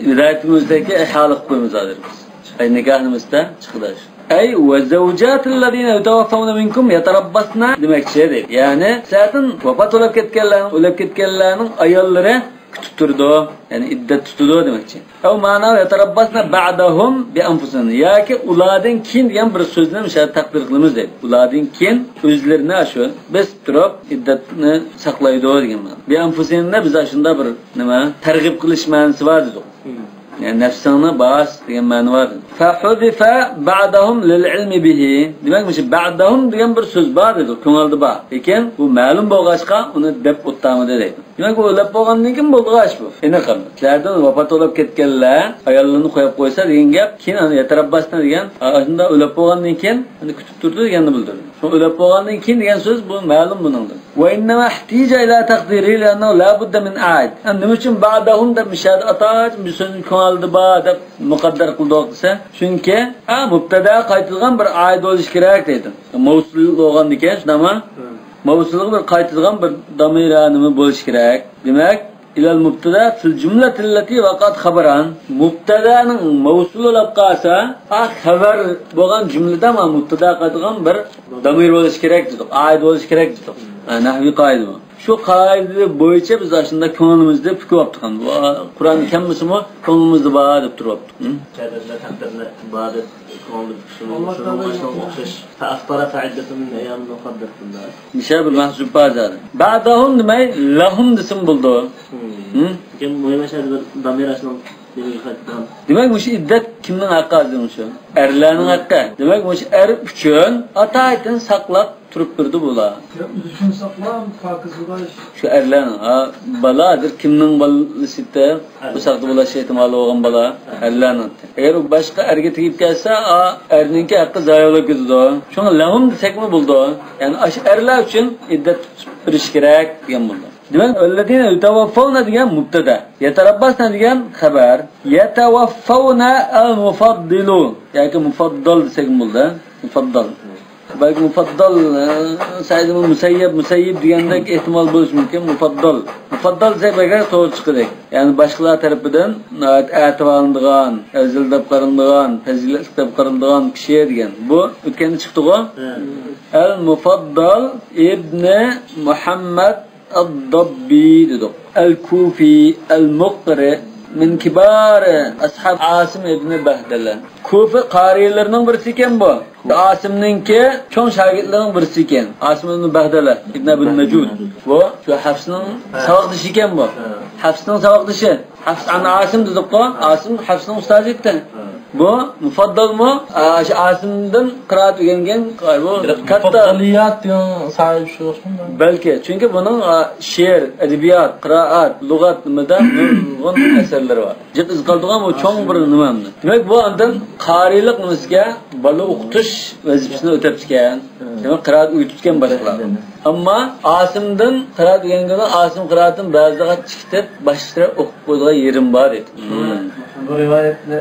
ھىدايەتۇل مۇجتەھىدكە ئىھالە قىلىپ قويىمىز ھازىر بىز. ئەي نىكاھنىمىزدا چىقىداش. ئەي ۋە زەۋجاتىللەزىنە يۇتەۋەففەۋنە مىنكۇم يەتەرەببەسنە دېمەكچى دەيدۇ. يەنى سىلەردىن ۋاپات بولۇپ كەتكەنلەرنىڭ، ئۆلۈپ كەتكەنلەرنىڭ ئاياللىرى كۈتۈپ تۇرىدۇ، يەنى ئىددەت تۇتىدۇ دېمەكچى. ئەۋ مەنا يەتەرەببەسنە بەئدەھۇم بىئەنفۇسىھىننە. ياكى ئۇلاردىن كېيىن دېگەن بىر سۆزنى مۇشۇ يەردە تەقدىر قىلىمىز دەيدۇ. ئۇلاردىن كېيىن ئۆزلىرىنى شۇ بېسىپ تۇرۇپ ئىددەتنى ساقلايدۇ دېگەن مەنا. بىئەنفۇسىھىننە بىز ئاشۇنداق بىر نېمە، تەرغىب قىلىش مەنىسى بار دېدۇق. مم. يەنى نەپسىڭنى باس دېگەن مەنە بار. فەھۇزىفە بەئدەھۇم لىل ئىلمى بىھى. دېمەك، مۇشۇ بەئدەھۇم دېگەن بىر سۆز بار دېدۇق، كۆڭۈلدە بار. لېكىن بۇ مەلۇم بولغاچقا ئۇنى دەپ ئوتتامىدى دەيدۇ. دېمەك، ئۇ ئۆلۈپ بولغاندىن كېيىن بولغاچ بۇ. ئېنىق ئەمدى. سىلەردىن ۋاپات بولۇپ كەتكەنلەر ئاياللىرىنى قويۇپ قويسا دېگەن گەپ، كېيىن ئاندىن يەتەرەببەسنە دېگەن، ئاشۇنداق ئۆلۈپ بولغاندىن كېيىن ئاندىن كۈتۈپ تۇرىدۇ دېگەننى بىلدۈرىدۇ. شۇ ئۆلۈپ بولغاندىن كېيىن دېگەن سۆز بۇ مەلۇم بۇنىڭدىن. ۋە ئىننەما ئىھتىجە ئىلا تەقدىرى لىئەننەھۇ لا بۇددە مىن ئائىد. ئەمدى نېمە ئۈچۈن بەئدەھۇم دەپ مۇشۇ يەردە ئاتاچ بىر سۆزنى كۆڭۈلدە بار دەپ مۇقەددەر قىلدۇق دېسە، چۈنكى، ھە، مۇبتەدا قايتىدىغان بىر ئائىد بولۇشى كېرەك دەيدۇ. مەۋسۇل بولغاندىكىن، شۇنداقمۇ؟ ھە. مەۋسۇلغا بىر قايتىدىغان بىر دامىر نېمە بولۇشى كېرەك. دېمەك، ئىلەل مۇبتەدا فىل جۈملەتىللەتى ۋەقەت خەبەرەن. مۇبتەدانىڭ مەۋسۇلى بولۇپ قالسا، ئا، خەۋەر بولغان جۈملىدە مانا مۇبتەدا قايتىدىغان بىر دامىر بولۇشى كېرەك دېدۇق، ئائىد بولۇشى كېرەك دېدۇق. ھە، نەھۋىي قائىدە بۇ. شۇ قائىدە بويىچە بىز ئاشۇنداق كۆڭلىمىزدە پۈكۈۋاپتۇق. بۇ قۇرئان كەلمىسىمۇ كۆڭلىمىزدە بار دەپ تۇرۇۋاپتۇق. ھە؟ قەدىرلەر، تەقدىرلەر بار دەپ كۆڭلىدە شۇنىڭ، شۇنىڭغا ئوخشاش. فأخبر فعدة من أيام أخر دەپ بۇنداق. نىشان بىر مەھزۇب بار زادى. بەئدەھۇم دېمەي، لەھۇم دېسىمۇ بولىدۇ. ھىم. ھىم؟ لېكىن مۇھىم ئەشەدە بىر دامىر ئاشۇنىڭ نېمىگە قايتىدىغان. دېمەك، مۇشۇ ئىددەت كىمنىڭ ھەققى ھازىر مۇشۇ؟ ئەرلەرنىڭ ھەققى. دېمەك، مۇشۇ ئەر ئۈچۈن ئاتايىتىن ساقلاپ تۇرۇپ بېرىدۇ بۇلار. يا ئۆزى ئۈچۈن ساقلاپ، پاكىز بولاش. شۇ ئەرلەرنىڭ، ھا، بالا ھازىر كىمنىڭ بالىسى؟ ئەر. قورساقتا بولۇش ئېھتىمالى بولغان بالا ئەرلەرنىڭ. ئەگەر ئۇ باشقا ئەرگە تېگىپ كەتسە، ئا، ئەرنىڭكى ھەققى زايە بولۇپ كېتىدۇ. شۇڭا لەھۇم دېسەكمۇ بولىدۇ. يەنى ئاشۇ ئەرلەر ئۈچۈن ئىددەت تۇتۇپ بېرىش كېرەك دېگەن بولىدۇ. دېمەك، ۋەللەزىنە يۇتەۋەففەۋنە دېگەن مۇبتەدا، يەتەرەببەسنە دېگەن خەۋەر، يەتەۋەففەۋنە ئەل مۇفەددىلۇ ياكى مۇفەددەل دېسەكمۇ بولىدۇ. مۇفەددەل. بەلكى مۇفەددەل، ئە، سەئىد ئىبن مۇسەييەب، مۇسەييىب دېگەندەك ئېھتىمال بولۇشى مۇمكىن. مۇفەددەل. مۇفەددەل دېسەك بەكرەك توغرا چىقىدۇ. يەنى باشقىلار تەرىپىدىن ناھايىتى ئەتىۋار قىلىنىدىغان، ئەۋزەل دەپ قارىلىدىغان، پەزىلەتلىك دەپ قارىلىدىغان كىشى دېگەن. بۇ ئۆتكەندە چىقتىغۇ. ھە. ئەل مۇفەددەل ئىبنى مۇھەممەد ئەد-داببى دېدۇق. ئەل-كۇفى، ئەل-مۇقرى، مىن كىبارى ئەسھاب ئاسىم ئىبنى بەھدەلە. كۇفە قارىيلىرىنىڭ بىرسى ئىكەن بۇ. ئاسىمنىڭكى چوڭ شاگىرتلىرىنىڭ بىرسى ئىكەن. ئاسىم ئىبنى بەھدەلە، ئىبن ئەبىل نەجۇد. بۇ شۇ ھەفسنىڭ ساۋاقدىشى ئىكەن بۇ. ھەفسنىڭ ساۋاقدىشى. ھەفس ئەن ئاسىم دېدۇققۇ. ئاسىم ھەفسنىڭ ئۇستازى ئىكەن. بۇ مۇفەددەلمۇ، ئا، شۇ ئاسىمدىن قىرائەت ئۆگەنگەن، ئاي، بۇ كاتتا. مۇفەددەلىيات دېگەن ساھىبى شۇ ئوخشىمۇ؟ بەلكى، چۈنكى بۇنىڭ، ئا، شېئىر، ئەدەبىيات، قىرائەت، لۇغەت نېمىدە نۇرغۇن ئەسەرلىرى بار. جىق ئىز قالدۇرغان بۇ چوڭ بىر نېمە ئەمدى. دېمەك، بۇ ئاندىن قارىيلىق نېمىسىگە بالا ئوقۇتۇش ۋەزىپىسىنى ئۆتەپتىكەن. دېمەك، قىرائەت ئۆگىتىدىكەن باشقىلار. ئەمما ئاسىمدىن قىرائەت ئۆگەنگىنى ئاسىم قىرائىتىنى بەزىلەرگە چىقىتىپ، باشقىچە ئوقۇپ قويىدىغان يېرىم بار دېدى. بۇ رىۋايەتنى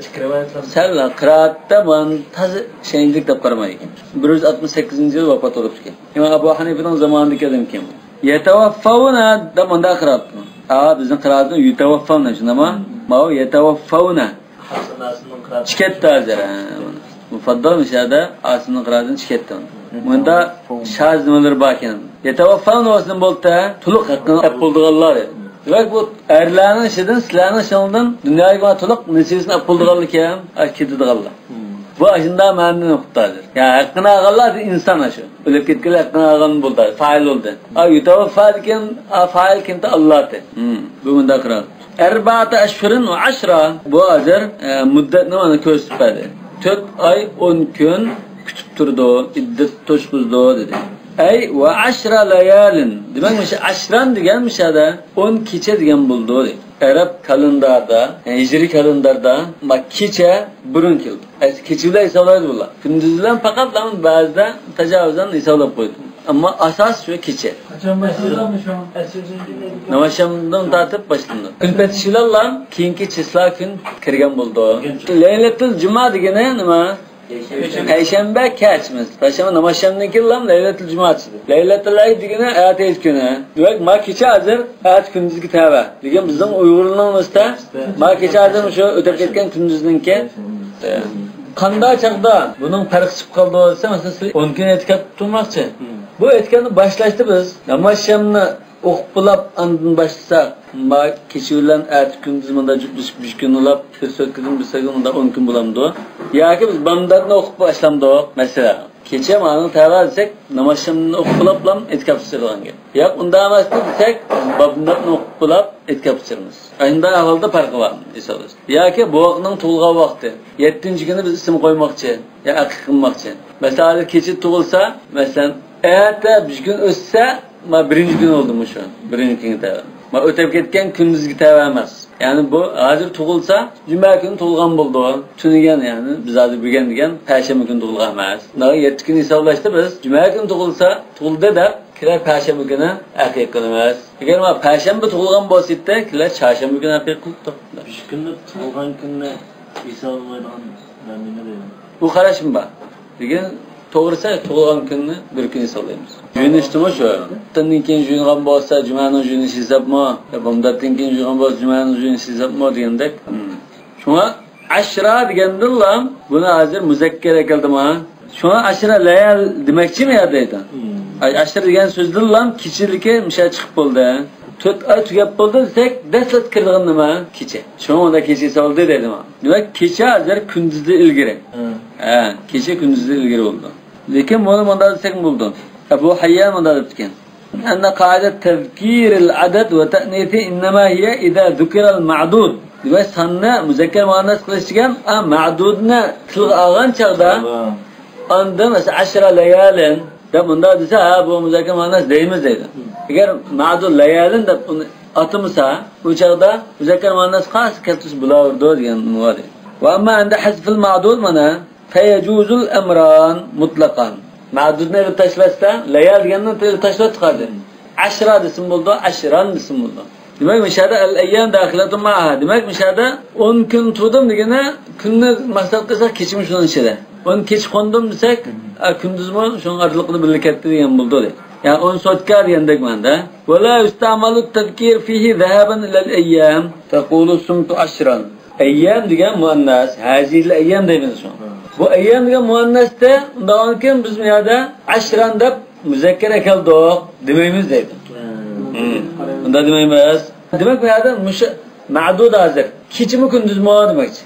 ئىككى رىۋايەتلەر. سەل قىرائەتتە مانا تازا ئىشەنچلىك دەپ قارىمايدىكەن. بىر يۈز ئاتمىش سەككىزىنچى يىلى ۋاپات بولۇپتىكەن. ئىمام ئەبۇ ھەنىفىنىڭ زامانىدىكى ئادەمكەن بۇ. يەتەۋەففەۋنە دەپ مۇنداق قىرائەت. ئا، بىزنىڭ قىرائەتنى يۇتەۋەففەۋنە، شۇنداقمۇ؟ ماۋۇ يەتەۋەففەۋنە. چىكەتتى ھازىر، ھە. مۇفەددەل مۇشەدە ئاسىمنىڭ قىرائىتىنى چىكەتتى. مۇندا شاز نېمىلىرى باركەن. يەتەۋەففەۋنە بولسا نېمە بولدى؟ تولۇق ھەققىنى ئاپ بولىدىغانلار. دېمەك، بۇ ئەرلەرنىڭ ئىچىدىن، سىلەرنىڭ ئىچىڭلاردىن دۇنياغا تولۇق نېسىۋىسىنى ئاپ بولىدىغانلار كەم، ئاشۇ كېتىدىغانلار. بۇ ئاشۇنداق مەنىنى ئۇقتى ھازىر. يا، ھەققىنى ئالغانلار ئىنسان ئاشۇ. ئۆلۈپ كەتكەنلەر ھەققىنى ئالغان بولدى، فايىل بولدى. ئا، يۇتەۋەففا دېگەن، ئا، فايىل كىمدى؟ ئاللاھتى. بۇ مۇنداق قىرار. ئەربەئەتە ئەشھۇرىن ۋە ئەشرا. بۇ ھازىر، ئە، مۇددەتنى مانا كۆرسىتىپ بەردى. تۆت ئاي، ئون كۈن كۈتۈپ تۇرىدۇ. ئىددەت توشقۇزىدۇ دېدى. ئەي ۋە ئەشرا لەيالىن. دېمەك، مۇشۇ ئەشران دېگەن مۇشۇ يەردە ئون كېچە دېگەن بولىدۇ. ئەرەب كالېنداردا، ھىجرىي كالېنداردا، ما، كېچە بۇرۇن كېلىدۇ. ئەس-، كېچە بىلەن ھېسابلايدۇ بۇلار. كۈندۈز بىلەن پەقەت تاجاۋۇزەن ھېسابلاپ قويىدۇ. ئەمما ئاساس شۇ كېچە. قاچان باشلىدىڭ شۇ؟ نامازشامدىن تارتىپ باشلىنىدۇ. كۈن پېتىشىلاللا كېيىنكى چىسلا كۈن كىرگەن بولىدۇ. لەيلەتۇل جۇمۇ دېگىنى نېمە؟ پەيشەنبە كەچ. پەيشەنبە نامازشامدىن كېيىنلا لەيلەتۇل جۇمۇ چىقىدۇ. لەيلەتۇل ئەيد دېگىنى ئەتە ئەيت كۈنى. دېمەك، ما كېچە ھازىر ئەتە كۈندۈزگە تەۋە. لېكىن بىزنىڭ ئۇيغۇرلارنىڭ ئۆزىدە ما كېچە ھازىر شۇ ئۆتۈپ كەتكەن كۈندۈزنىڭكى. قانداق چاغدا بۇنىڭ پەرقى چىقىپ قالىدۇ دېسە، مەسىلەن، سىز ئون كۈن ئېتىكاپ تۇرماقچى. بۇ ئېتىكاپنى باشلاشتا بىز نامازشامنى ئوقۇپ بولاپ، ئاندىن باشلىساق، ما كېچە بىلەن ئەتە كۈندۈز مۇنداق جۈپلىشىپ بىر كۈن بولاپ، بىر سوتكىدىن بىر سوتكىگە مۇنداق ئون كۈن بولامدۇ؟ ياكى بىز بامداتنى ئوقۇپ باشلامدۇق؟ مەسىلەن، كېچە مانىڭ تەۋە دېسەك، نامازشامنى ئوقۇپ بولاپلا ئېتىكاپ چىقىدىغان گەپ. ياق، ئۇنداق ئەمەستى دېسەك، بامداتنى ئوقۇپ بولاپ ئېتىكاپ چىقىمىز. ئانداق ئەھۋالدا پەرقى بار ھېسابلاشتا. ياكى بوۋاقنىڭ تۇغۇلغان ۋاقتى، يەتتىنچى كۈنى بىز ئىسىم قويماقچى، يا ئەقىقە قىلماقچى. مەسىلەن، ھازىر كېچە تۇغۇلسا، مەسىلەن، ئەتە بىر كۈن ئۆتسە، ما بىرىنچى كۈن بولدى مۇشۇ. بىرىنچى كۈنگە تەۋە. ما ئۆتۈپ كەتكەن كۈندۈزگە تەۋە ئەمەس. يەنى بۇ ھازىر تۇغۇلسا، جۈمە كۈنى تۇغۇلغان بولىدۇ. تۈنۈگۈن، يەنى بىز ھازىر بۈگۈن دېگەن پەيشەنبە كۈنى تۇغۇلغان ئەمەس. مانا يەتتە كۈن ھېسابلاشتا بىز، جۈمە كۈنى تۇغۇلسا، تۇغۇلدى دەپ، كېلەر پەيشەنبە كۈنى ئەقىقە قىلىمىز. ئەگەر ما پەيشەنبە تۇغۇلغان بولسا ئىدى، كېلەر چارشەنبە كۈنى ئەقىقە قىلىپتۇ. مۇشۇ كۈننى تۇغۇلغان كۈننى ھېسابلىمايدىغان مەن نېمە دەيمەن؟ بۇ قاراشمۇ بار. لېكىن توغرىسى، تۇغۇلغان كۈننى بىر كۈن ھېسابلايمىز. يۇيۇنۇشتىمۇ شۇ. ئاندىن كېيىن يۇيۇنغان بولسا، جۈمەنىڭ يۇيۇنۇشى ھېسابمۇ؟ يا بامداتتىن كېيىن يۇيۇنغان بولسا، جۈمەنىڭ يۇيۇنۇشى ھېسابمۇ دېگەندەك. شۇڭا ئەشرا دېگەندىنلا بۇنى ھازىر مۇزەككەر ئەكەلدىم ھە. شۇڭا ئەشرا لەيال دېمەكچىمۇ يا دەيدۇ. ئەشرا دېگەن سۆزدىنلا كېچىلىكى مۇشۇ چىقىپ بولدى. تۆت ئاي تۈگەپ بولدى دېسەك، دەسلەپ كىرىدىغان نېمە؟ كېچە. شۇڭا ئۇندا كېچە ھېسابلىدى دەيدۇ. دېمەك، كېچە ھازىر كۈندۈزدىن ئىلگىرى. ھە، كېچە كۈندۈزدىن ئىلگىرى بولىدۇ. لېكىن بۇنى مۇنداق دېسەك بولىدۇ. ئەبۇ ھەييان مۇنداق دەپتىكەن. أن قاعدة تذكير العدد والتأنيث إنما هي إذا ذكر المعدود. دېمەك، ساننى مۇزەككەر مۇئەننەس قىلىش دېگەن، ئا، مەدۇدنى تىلغا ئالغان چاغدا، ئاندىن مەسىلەن، ئەشرا لەيالىن دەپ مۇنداق دېسە، ھە، بۇ مۇزەككەر مۇئەننەس دەيمىز دەيدۇ. ئەگەر مەدۇد لەيالىن دەپ ئۇنى ئاتىمىسا، ئۇ چاغدا مۇزەككەر مۇئەننەس قايسى كەلتۈرسە بولاۋېرىدۇ دېگەن نېمە بار. وأما عند حذف المعدود مانا فيجوز الأمران مطلقا. مەدۇدنى ئېلىپ تاشلىۋەتسە، لەيال دېگەننى ئېلىپ تاشلىۋەتتۇق ھازىر. ئەشرا دېسىمۇ بولىدۇ، ئەشران دېسىمۇ بولىدۇ. دېمەك، مۇشۇ يەردە الأيام داخلة معها. دېمەك، مۇشۇ يەردە ئون كۈن تۇردۇم دېگىنى كۈننى ماقسەت قىلساق، كېچىمۇ شۇنىڭ ئىچىدە. ئون كېچە قوندۇم دېسەك، ئا، كۈندۈزمۇ شۇنىڭ ئارىلىقىدا بىللە كەتتى دېگەن بولىدۇ. يەنى ئون سوتكا دېگەندەك مەنىدە. ولا يستعمل التذكير فيه ذهابا إلى الأيام. تقول صمت عشرا. ئەييام دېگەن مۇئەننەس، ھازىھىل ئەييام دەيمىز شۇ. بۇ ئەييام دېگەن مۇئەننەستە، ئۇنداقكەن بىز بۇ يەردە ئەشران دەپ مۇزەككەر ئەكەلدۇق دېمەيمىز دەيدۇ. ئۇنداق دېمەيمىز. دېمەك، بۇ يەردە مۇشۇ مەدۇد ھازىر. كېچىمۇ كۈندۈزمۇ دېمەكچى.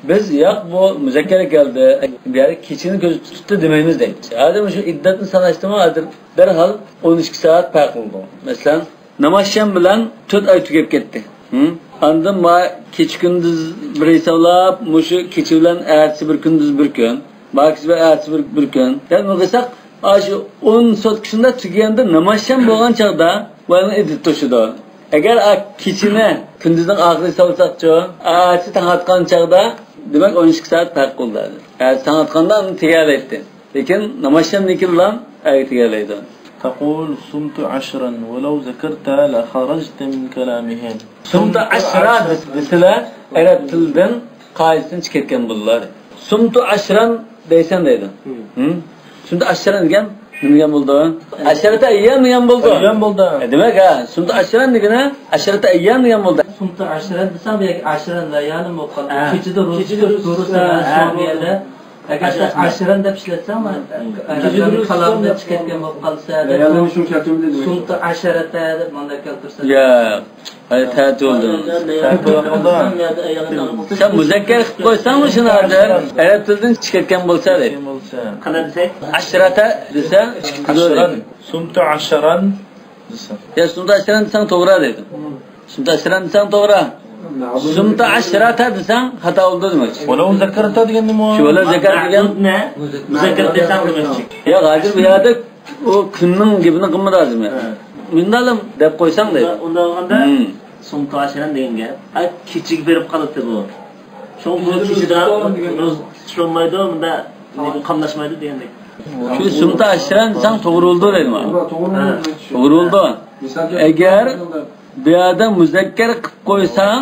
بىز ياق، بۇ مۇزەككەر ئەكەلدى، بۇ يەردە كېچىنى كۆزدە تۇتتى دېمەيمىز دەيدۇ. ھازىر مۇشۇ ئىددەتنى ساناشتىمۇ ھازىر دەرھال ئون ئىككى سائەت پەرق بولىدۇ. مەسىلەن، نامازشام بىلەن تۆت ئاي تۈگەپ كەتتى. ھە؟ ئاندىن ما كېچە كۈندۈز بىر ھېسابلاپ، مۇشۇ كېچە بىلەن ئەتىسى بىر كۈندۈز بىر كۈن، ماكىسى بىلەن ئەتىسى بىر، بىر كۈن. يەنى بۇنى قىلساق، ئاشۇ ئون سوتكا شۇندا تۈگىگەندە ناماز شام بولغان چاغدا ۋەلنى ئىددىتى توشىدۇ. ئەگەر ئا كېچىنى كۈندۈزنىڭ ئاخىرى ھېسابلىساقچۇ، ئەتىسى تاڭ ئاتقان چاغدا، دېمەك، ئون ئىككى سائەت پەرق بولدى. ئەتىسى تاڭ ئاتقاندا ئۇنى تېگەلەيتتى. لېكىن ناماز شامدىن كېيىنلا ئەگە تېگەلەيدۇ. تقول صمت عشرا ولو ذكرت لخرجت من كلامهم. صمت عشرا دېسىلە، ئەرەب تىلىدىن قائىدىسىدىن چىقىپ كەتكەن بولىدۇ. صمت عشرا دەيسەن دەيدۇ. ھىم. صمت عشرا دېگەن نېمە دېگەن بولىدۇ؟ عشرة أيام دېگەن بولىدۇ. ئەييام بولىدۇ. ئە، دېمەك، ھە، صمت عشرا دېگىنى عشرة أيام دېگەن بولىدۇ. صمت عشرا دېسەڭ، بۇ يەردە عشرا لەيالىم بولۇپ قالدى. ھە. كېچىدە روزا تۇتۇپ تۇرىسەن، ھە، ھە، شۇ يەردە. ئەگەر سەن ئاشىرەن دەپ ئىشلەتسەڭ، كېچىدە كالامدىن چىقىپ كەتكەن بولۇپ قالسا، دەپ، سۇمتۇ ئاشىرەتە دەپ مۇنداق كەلتۈرسە. ياق، ھايا، تەتۈر بولدى. سەن مۇزەككەر قىلىپ قويساڭمۇ شۇنى ھازىر، ئەرەب تىلىدىن چىقىپ كەتكەن بولسا دەيدۇ. قانداق دېسەك؟ ئاشىرەتە دېسە، ئىككى تىلدا دەيدۇ. سۇمتۇ ئاشىرەن دېسە. يا، سۇمتۇ ئاشىرەن دېسەڭ توغرا دەيدۇ. سۇمتۇ ئاشىرەن دېسەڭ توغرا. سۇمتۇ ئاشىرەتە دېسەڭ خاتا بولدى دېمەكچى. ۋەلەۋ زەكەرتە دېگەن نېمە؟ شۇ ۋەلەۋ زەكەرتە دېگەن. مۇزەككەر دېسەڭ دېمەكچى. ياق، ھازىر بۇ يەردە ئۇ كۈننىڭ گېپىنى قىلمىدى ھازىر. ھە. مۇنداقلا دەپ قويساڭ دەيدۇ. ئۇنداق بولغاندا، ھىم، سۇمتۇ ئاشىرەن دېگەن گەپ. ھە، كېچىگە بېرىپ قالاتتى بۇ. شۇڭا بۇ كېچىدە روزا تۇتۇش بولمايدۇ، مۇندا قاملاشمايدۇ دېگەندەك. شۇ سۇمتۇ ئاشىرەن دېسەڭ توغرا بولىدۇ دەيدۇ مانا. توغرا بولىدۇ. ئەگەر بۇ يەردە مۇزەككەر قىلىپ قويساڭ،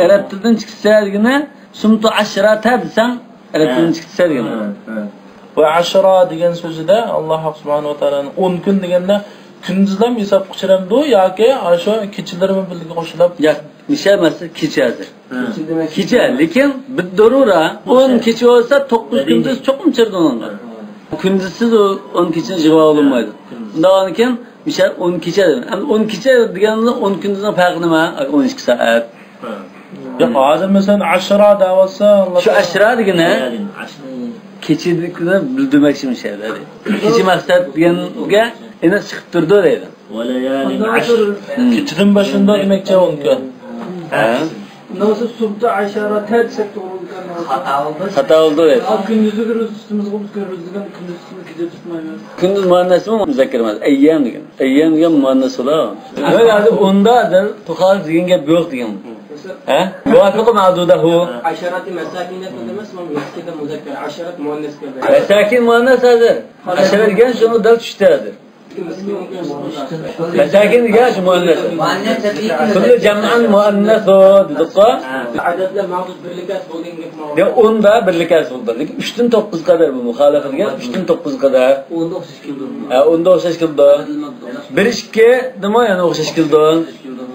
ئەرەب تىلىدىن چىقىپ كېتىدىغىنى، سۇمتۇ ئاشىرەتە دېسەڭ، ئەرەب تىلىدىن چىقىپ كېتىدىغىنى. ۋە ئاشىرا دېگەن سۆزىدە ئاللاھ سۇبھانەھۇ ۋە تائالانىڭ ئون كۈن دېگەندە، كۈندۈزلەرمۇ ھېسابقا چۈشۈرەمدۇ ياكى ئاشۇ كېچىلىرىمۇ بىللە قوشۇلۇپ؟ ياق، مىشە مەسىلە كېچە ھازىر. كېچە، لېكىن بىر دەرۇرە، ئون كېچە بولسا، توققۇز كۈندۈز چوقۇم چىرىدۇ ئۇنىڭغا. كۈندۈزسىز ئۇ ئون كېچىنى يىغىۋالالمايدۇ. ئۇنداقكەن، مىشە ئون كېچە دېدىم. ئەمدى ئون كېچە دېگەننىڭ ئون كۈندۈزنىڭ پەرقى نېمە؟ ئون ئىككى سائەت. ياق، ھازىر مەسىلەن، ئاشىرا دەۋاتسا، شۇ ئاشىرا دېگىنى كېچىدىكىنى بىلدۈرمەكچى مىشە دەيدۇ. كېچە مەقسەت دېگەنگە ئېنىق چىقىپ تۇرىدۇ دەيدۇ. ۋەلەيالىن ئەشر. كېچىدىن باشلىنىدۇ دېمەكچى ئون كۈن. ھە؟ نوسى سۇمتۇ ئاشىرەتە دېسەك توغرا بولىدىكەن. خاتا بولدى. خاتا بولدى، ئەۋەت. ئا، كۈندۈزلۈكى روزا تۇتىمىزغۇ، بىز كۆرۈزلىگەن كۈندۈز تۇتىمىز، كېچە تۇتمايمىز. كۈندۈز مۇئەننەسمۇ مۇزەككەر ئەمەس، ئەييام دېگەن. ئەييام دېگەن مۇئەننەس بولا. ھەي، ھازىر ئوندا ھازىر توخال دېگەن گەپ يوق دېگەن. ھە؟ مۇۋاپىقۇ مەدۇدەھۇ. ئاشىرەتى مەساكىن دەپ ئەمەس، مۇزەككەر، ئاشىرەت مۇئەننەس كەلدى. مەساكىن مۇئەننەس ھازىر. ئاشىرەت دېگەن شۇنىڭ دەل چۈشتى ھازىر. مەساكىن دېگەن شۇ مۇئەننەس. كۇللى جەمئەن مۇئەننەسۇ دېدۇققۇ. ئادەتلەر مەۋجۇت بىرلىكەس بولدى دېگەن گەپ ماۋۇ. يا ئوندا بىرلىكەس بولدى. لېكىن ئۈچتىن توققۇز قەدەر بۇ مۇخالىفە دېگەن ئۈچتىن توققۇز قەدەر. ئوندا ئوخشاش كېلىدۇ. ھە، ئوندا ئوخشاش كېلىدۇ. بىر ئىككى دېمۇ يەنە ئوخشاش كېلىدۇ.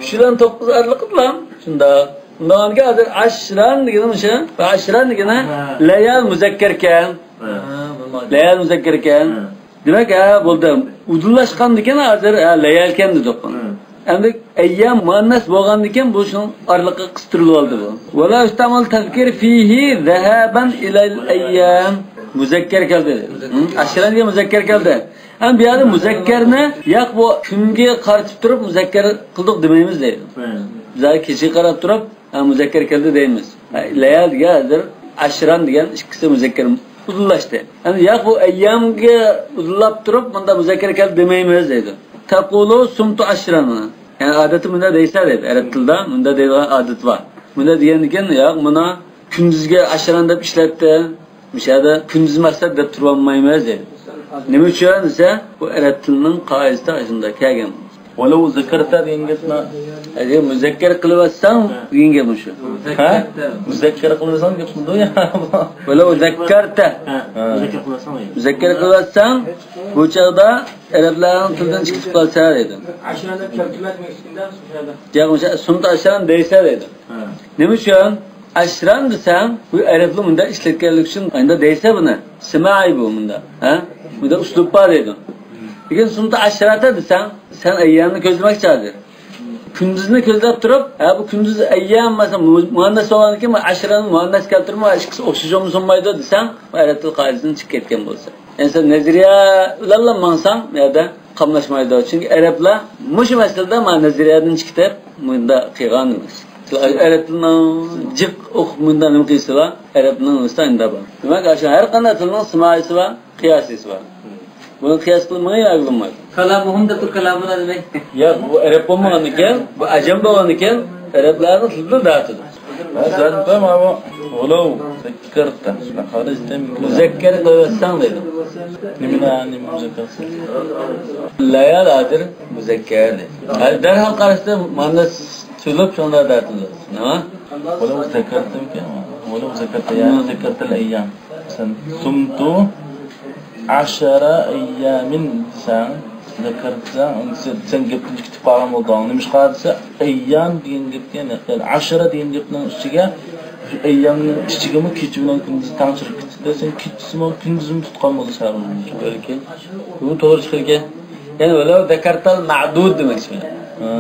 ئۈچ بىلەن توققۇز ئارىلىقىدىلا شۇنداق. ئۇنداق ھازىر ئاشران دېگىنى مۇشۇ. ئاشران دېگىنى لەيال مۇزەككەركەن. لەيال مۇزەككەركەن. دېمەك، ھە، بولدى. ئۇدۇللاشقاندىكىن ھازىر، ھە، لەيالكەن دېدۇق. ئەمدى ئەييام مۇئەننەس بولغاندىكىن بۇ شۇنىڭ ئارىلىقى قىستۇرۇلۇۋالدى بۇ. ۋەلا يۇستەمەلۇ تەزكىر فىھى زەھەبەن ئىلەل ئەييام. مۇزەككەر كەلدى. ھە؟ ئاشران دېگەن مۇزەككەر كەلدى. ئەمدى بۇ يەردە مۇزەككەرنى ياق بۇ كۈنگە قارىتىپ تۇرۇپ مۇزەككەر قىلدۇق دېمەيمىز دەيدۇ. بىز ھازىر كېچىگە قاراپ تۇرۇپ ھە، مۇزەككەر كەلدى دەيمىز. ھە، لەيال دېگەن ھازىر ئاشران دېگەن ئىككىسى مۇزەككەر ئۇدۇللاشتى. يەنى ياق، بۇ ئەييامغا ئۇدۇللاپ تۇرۇپ، مۇندا مۇزەككەر كەلدى دېمەيمىز دەيدۇ. تەقۇلۇ سۇمتۇ ئاشران. يەنى ئادەتتە مۇنداق دەيسە دەيدۇ. ئەرەب تىلىدا مۇنداق دەيدىغان ئادەت بار. مۇنداق دېگەندىكىن، ياق، مانا كۈندۈزگە ئاشران دەپ ئىشلەتتى. مۇشۇ يەردە كۈندۈز مەقسەت دەپ تۇرۇۋالمايمىز دەيدۇ. نېمە ئۈچۈن دېسە، بۇ ئەرەب تىلىنىڭ قائىدىسىدە شۇنداق كەلگەن. ۋەلەۋ زەكەرتە دېگەن گەپنى. ئەگەر مۇزەككەر قىلىۋەتسەڭ دېگەن گەپ مۇشۇ. ھە؟ مۇزەككەر قىلىۋەتسەڭ گەپ قىلىدۇ يا. ۋەلەۋ زەككەرتە. ھە، مۇزەككەر قىلىۋەتسەڭ دەيدۇ. مۇزەككەر قىلىۋەتسەڭ، بۇ چاغدا ئەرەبلەرنىڭ تىلىدىن چىقىپ قالسا دەيدۇ. ئاشۇ يەردە كەلتۈرمەس مەقسىتىمدە شۇ يەردە. ياق، مۇشۇ سۇمتۇ ئاشران دەيسە دەيدۇ. ھە. نېمە ئۈچۈن؟ ئاشران دېسەڭ، بۇ ئەرەبلەر مۇنداق ئىشلەتكەنلىكى ئۈچۈن، ئەندە دەيسە بۇنى. سىمائىي بۇ مۇنداق. ھە؟ مۇنداق ئۇسلۇب بار دەيدۇ. لېكىن سۇمتۇ ئاشراتە دېسەڭ، سەن ئەييامنى كۆزلىمەكچى ھازىر. كۈندۈزنى كۆزلەپ تۇرۇپ، ھە، بۇ كۈندۈز ئەييام، مەسىلەن، مۇ-، مۇئەننەس بولغاندىكىن، مۇ-، ئاشرانى مۇئەننەس كەلتۈرمە، ئىككىسى ئوخشاش بولمىسا بولمايدۇ دېسەڭ، بۇ ئەرەب تىل قائىدىسىدىن چىقىپ كەتكەن بولسا. يەنى سەن نەزەرىيە بىلەنلا ماڭساڭ، بۇ يەردە قاملاشمايدۇ. چۈنكى ئەرەبلەر مۇشۇ مەسىلىدە مانا نەزەرىيەدىن چىقىپ مۇنداق قىلغان ئەمەس. ئەرەب تىلىنىڭ جىق ئوقۇپ مۇنداق نېمە قىلىشى بار؟ ئەرەبنىڭ ئۆزىدە ئىنداق بار. دېمەك، ئاشۇ ھەر قانداق تىلنىڭ سىمائىسى بار، قىياسىسى بار. بۇنى قىياس قىلىپ مېڭىۋەرگىلى بولمايدۇ. كلامهم دەپ تۇرۇپ كلامنا دېمەك. ياق، بۇ ئەرەب بولمىغاندىكىن، بۇ ئەجەم بولغاندىكىن، ئەرەبلەرنىڭ تىلىدا دەۋاتىدۇ. مەسىلەن، ماۋۇ ولو ذكرت، خرجت من كلام. مۇزەككەر قىلىۋەتسەڭ دەيدۇ. نېمىنى، نېمە مۇزەككەر؟ لەيال ھازىر مۇزەككەر دەيدۇ. ھازىر دەرھال قاراشتا مانا سۆزلەپ شۇنداق دەۋاتىدۇ. نېمە؟ ولو ذكرتمكن؟ ولو ذكرت، يعني ذكرت الأيام. مەسىلەن، صمت عشر أيام دېسەڭ، ذكرت دېسەڭ، سەن گەپتىن چىقىپ قالغان بولدۇڭ. نېمىشقا دېسە، ئەييام دېگەن گەپكە، يەنى ئاشىرا دېگەن گەپنىڭ ئىچىگە، شۇ ئەييامنىڭ ئىچىگىمۇ كېچە بىلەن كۈندۈز تەڭ چىقىپ كېتىپتۇ. سەن كېچىسىمۇ، كۈندۈزمۇ تۇتقان بولىسەن. بەلكى. بۇ توغرا چىقىدىكەن. يەنى ولو ذكرت المعدود دېمەكچى. ھە.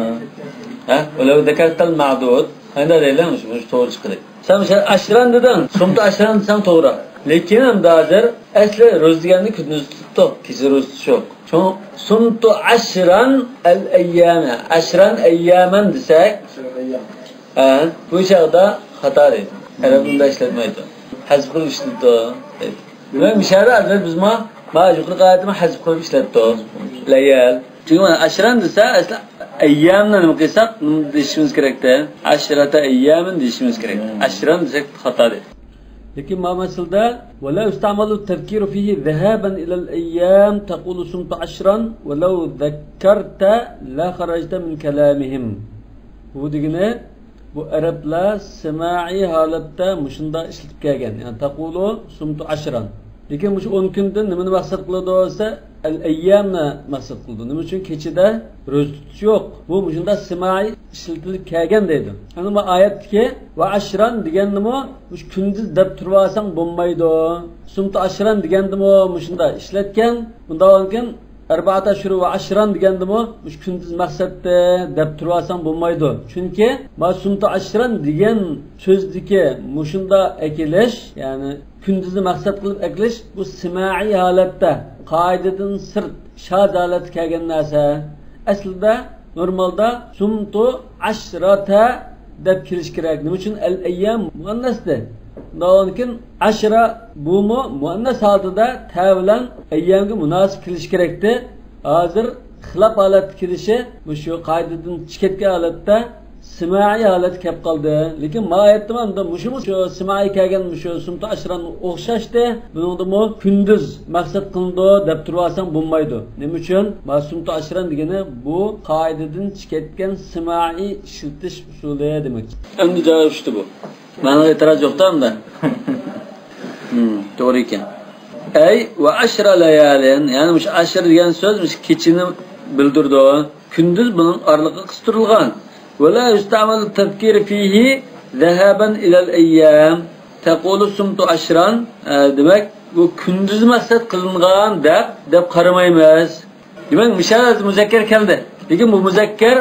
ھە؟ ولو ذكرت المعدود. قانداق دەيلى، مۇشۇ، مۇشۇ توغرا چىقىدۇ. سەن مۇشۇ ئاشران دېدىڭ، سۇمتۇ ئاشران دېسەڭ توغرا. لېكىن ئەمدى ھازىر ئەسلى روزا دېگەننى كۈندۈز تۇتتۇق، كېچە روزا تۇتۇش يوق. شۇڭا سۇمتۇ ئاشران ئەل ئەييامە، ئاشران ئەييامەن دېسەك، ھە، بۇ چاغدا خاتا دەيدۇ. ئەرەب بۇنداق ئىشلەتمەيدۇ. ھەزىپ قىلىپ ئىشلىتىدۇ دەيدۇ. دېمەك، مۇشۇ يەردە ھازىر بىز ما، ما يۇقىرىقى ئايەتنى ھەزىپ قىلىپ ئىشلەتتۇق. لەيال. چۈنكى مانا ئاشران دېسە، ئەسلى ئەييامنى نېمە قىلساق، نېمە دېيىشىمىز كېرەكتى؟ ئاشرەتە ئەييامىن دېيىشىمىز كېرەك. ئاشران دېسەك خاتا دەيدۇ. لېكىن ما مەسىلىدە، ولو يستعمل التذكير فيه ذهابا إلى الأيام تقول صمت عشرا ولو ذكرت لخرجت من كلامهم. بۇ دېگىنى، بۇ ئەرەبلەر سىمائىي ھالەتتە مۇشۇنداق ئىشلىتىپ كەلگەن. يەنى تەقۇلۇ سۇمتۇ ئەشران. لېكىن مۇشۇ ئون كۈندىن نېمىنى مەقسەت قىلىدۇ دېسە، ئەل ئەييامنى مەقسەت قىلىدۇ. نېمە ئۈچۈن؟ كېچىدە روزا تۇتۇش يوق. بۇ مۇشۇنداق سىمائىي ئىشلىتىلىپ كەلگەن دەيدۇ. ئەنە بۇ ئايەتتىكى ۋە ئەشران دېگەندىمۇ مۇشۇ كۈندۈز دەپ تۇرۇۋالساڭ بولمايدۇ. سۇمتۇ ئەشران دېگەندىمۇ مۇشۇنداق ئىشلەتكەن. بۇنداق بولغاندىكىن ئەربەئەتە ئەشھۇر ۋە ئەشران دېگەندىمۇ مۇشۇ كۈندۈز مەقسەتتە دەپ تۇرۇۋالساڭ بولمايدۇ. چۈنكى ما سۇمتۇ ئەشران دېگەن سۆزدىكى مۇشۇنداق ئەكېلىش، يەنى كۈندۈزنى مەقسەت قىلىپ ئەكېلىش، بۇ سىمائىي ھالەتتە، قائىدىدىن سىرت، شاز ھالەتتە كەلگەن نەرسە. ئەسلىدە، نورمالدا سۇمتۇ ئەشرەتە دەپ كېلىش كېرەك. نېمە ئۈچۈن؟ ئەل ئەييام مۇئەننەستى. ئۇنداقتىن كېيىن ئەشرە بۇمۇ مۇئەننەس ھالىتىدە تە بىلەن ئەييامغا مۇناسىپ كېلىش كېرەكتى. ھازىر خىلاپ ھالەتتە كېلىشى مۇشۇ قائىدىدىن چىقىپ كەتكەن ھالەتتە سىمائىي ھالەتكە كەپ قالدى. لېكىن ما ئايەتتىمۇ ئەمدى مۇشۇمۇ شۇ سىمائىي كەلگەن مۇشۇ سۇمتۇ ئەشران ئوخشاشتى. بۇنىڭدىمۇ كۈندۈز مەقسەت قىلىنىدۇ دەپ تۇرۇۋالساڭ بولمايدۇ. نېمە ئۈچۈن؟ ما سۇمتۇ ئەشران دېگىنى بۇ قائىدىدىن چىقىپ كەتكەن سىمائىي ئىشلىتىش ئۇسۇلى دېمەكچى. ئەمدى جاۋاب چۈشتى بۇ. مانا ئېتىراز يوق-تە ئەمدى. ھىم، توغرا ئىكەن. ئەي ۋە ئەشرە لەيالىن، يەنى مۇشۇ ئەشر دېگەن سۆز مۇشۇ كېچىنى بىلدۈرىدۇ. كۈندۈز بۇنىڭ ئارىلىقى قىستۇرۇلغان. ۋە لا يۇستەمەلۇ تەزكىرۇ فىھى زەھابەن ئىلەل ئەييام. تەقۇلۇ سۇمتۇ ئەشران، ئە، دېمەك، بۇ كۈندۈز مەقسەت قىلىنغان دەپ، دەپ قارىمايمىز. دېمەك، مۇشۇ يەردە مۇزەككەر كەلدى. لېكىن بۇ مۇزەككەر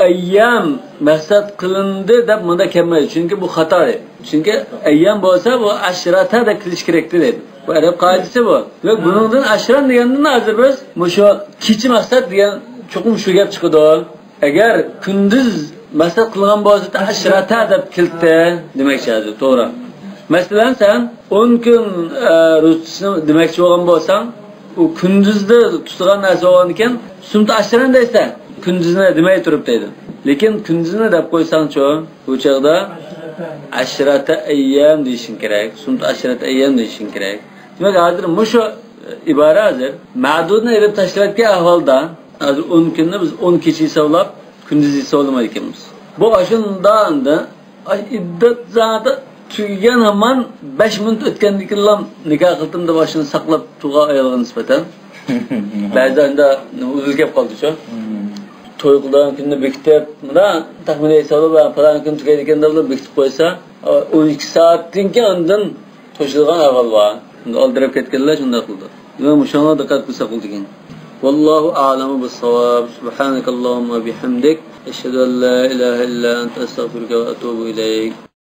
ئەييام مەقسەت قىلىندى دەپ مۇندا كەلمەيدۇ. چۈنكى بۇ خاتا دەيدۇ. چۈنكى ئەييام بولسا بۇ ئەشرەتە دەپ كېلىشى كېرەكتى دەيدۇ. بۇ ئەرەب قائىدىسى بۇ. دېمەك، بۇنىڭدىن ئەشران دېگەندىن ھازىر بىز مۇشۇ كېچە مەقسەت دېگەن چوقۇم شۇ گەپ چىقىدۇ. ئەگەر كۈندۈز مەقسەت قىلغان بولسا، ئەشرەتە دەپ كېلىتتى دېمەكچى ھازىر، توغرا. مەسىلەن، سەن ئون كۈن، ئە، روزا تۇتۇشنى دېمەكچى بولغان بولساڭ، ئۇ كۈندۈزدە تۇتىدىغان نەرسە بولغاندىكىن، سۇمتۇ ئەشرەن دەيسەن، كۈندۈزنى دېمەي تۇرۇپ دەيدۇ. لېكىن كۈندۈزنى دەپ قويساڭچۇ، بۇ چاغدا ئەشرەتە ئەييام دېيىشىڭ كېرەك، سۇمتۇ ئەشرەتە ئەييام دېيىشىڭ كېرەك. دېمەك، ھازىر مۇشۇ ئىبارە ھازىر مەدۇدنى ئېلىپ تاشلاۋەتكەن ئەھۋالدا، ھازىر ئون كۈننى بىز ئون كېچە ھېسابلاپ، كۈندۈز ھېسابلىمايدىكەنمىز. بۇ ئاشۇنداق ئەمدى، ئاش ئىددەت زادى تۈگىگەن ھامان بەش مىنۇت ئۆتكەندىكىنلا نىكاھ قىلدىم دەپ ئاشۇنى ساقلاپ تۇرغان ئايالغا نىسبەتەن. بەزىدە ئەمدى ئۇزۇل كەپ قالدىچۇ. توي قىلىدىغان كۈننى بېكىتىپ، مۇنداق تەخمىنىي ھېسابلاپ، پالان كۈن تۈگەيدىكەن دەپلا بېكىتىپ قويسا، ئون ئىككى سائەتتىن كېيىن ئاندىن توشىدىغان ئەھۋال بار. ئالدىراپ كەتكەنلەر شۇنداق قىلىدۇ. دېمەك، مۇشۇڭلارغا دىققەت قىلساق بولىدىكەن. ۋاللاھۇ ئەئلەمۇ بىسساۋاب. سۇبھانەكەللاھۇممە ۋە بىھەمدىك. ئەشھەدۇ ئەن لا ئىلاھە ئىللا ئەنتە، ئەستەغفىرۇكە ۋە ئەتۇبۇ ئىلەيك.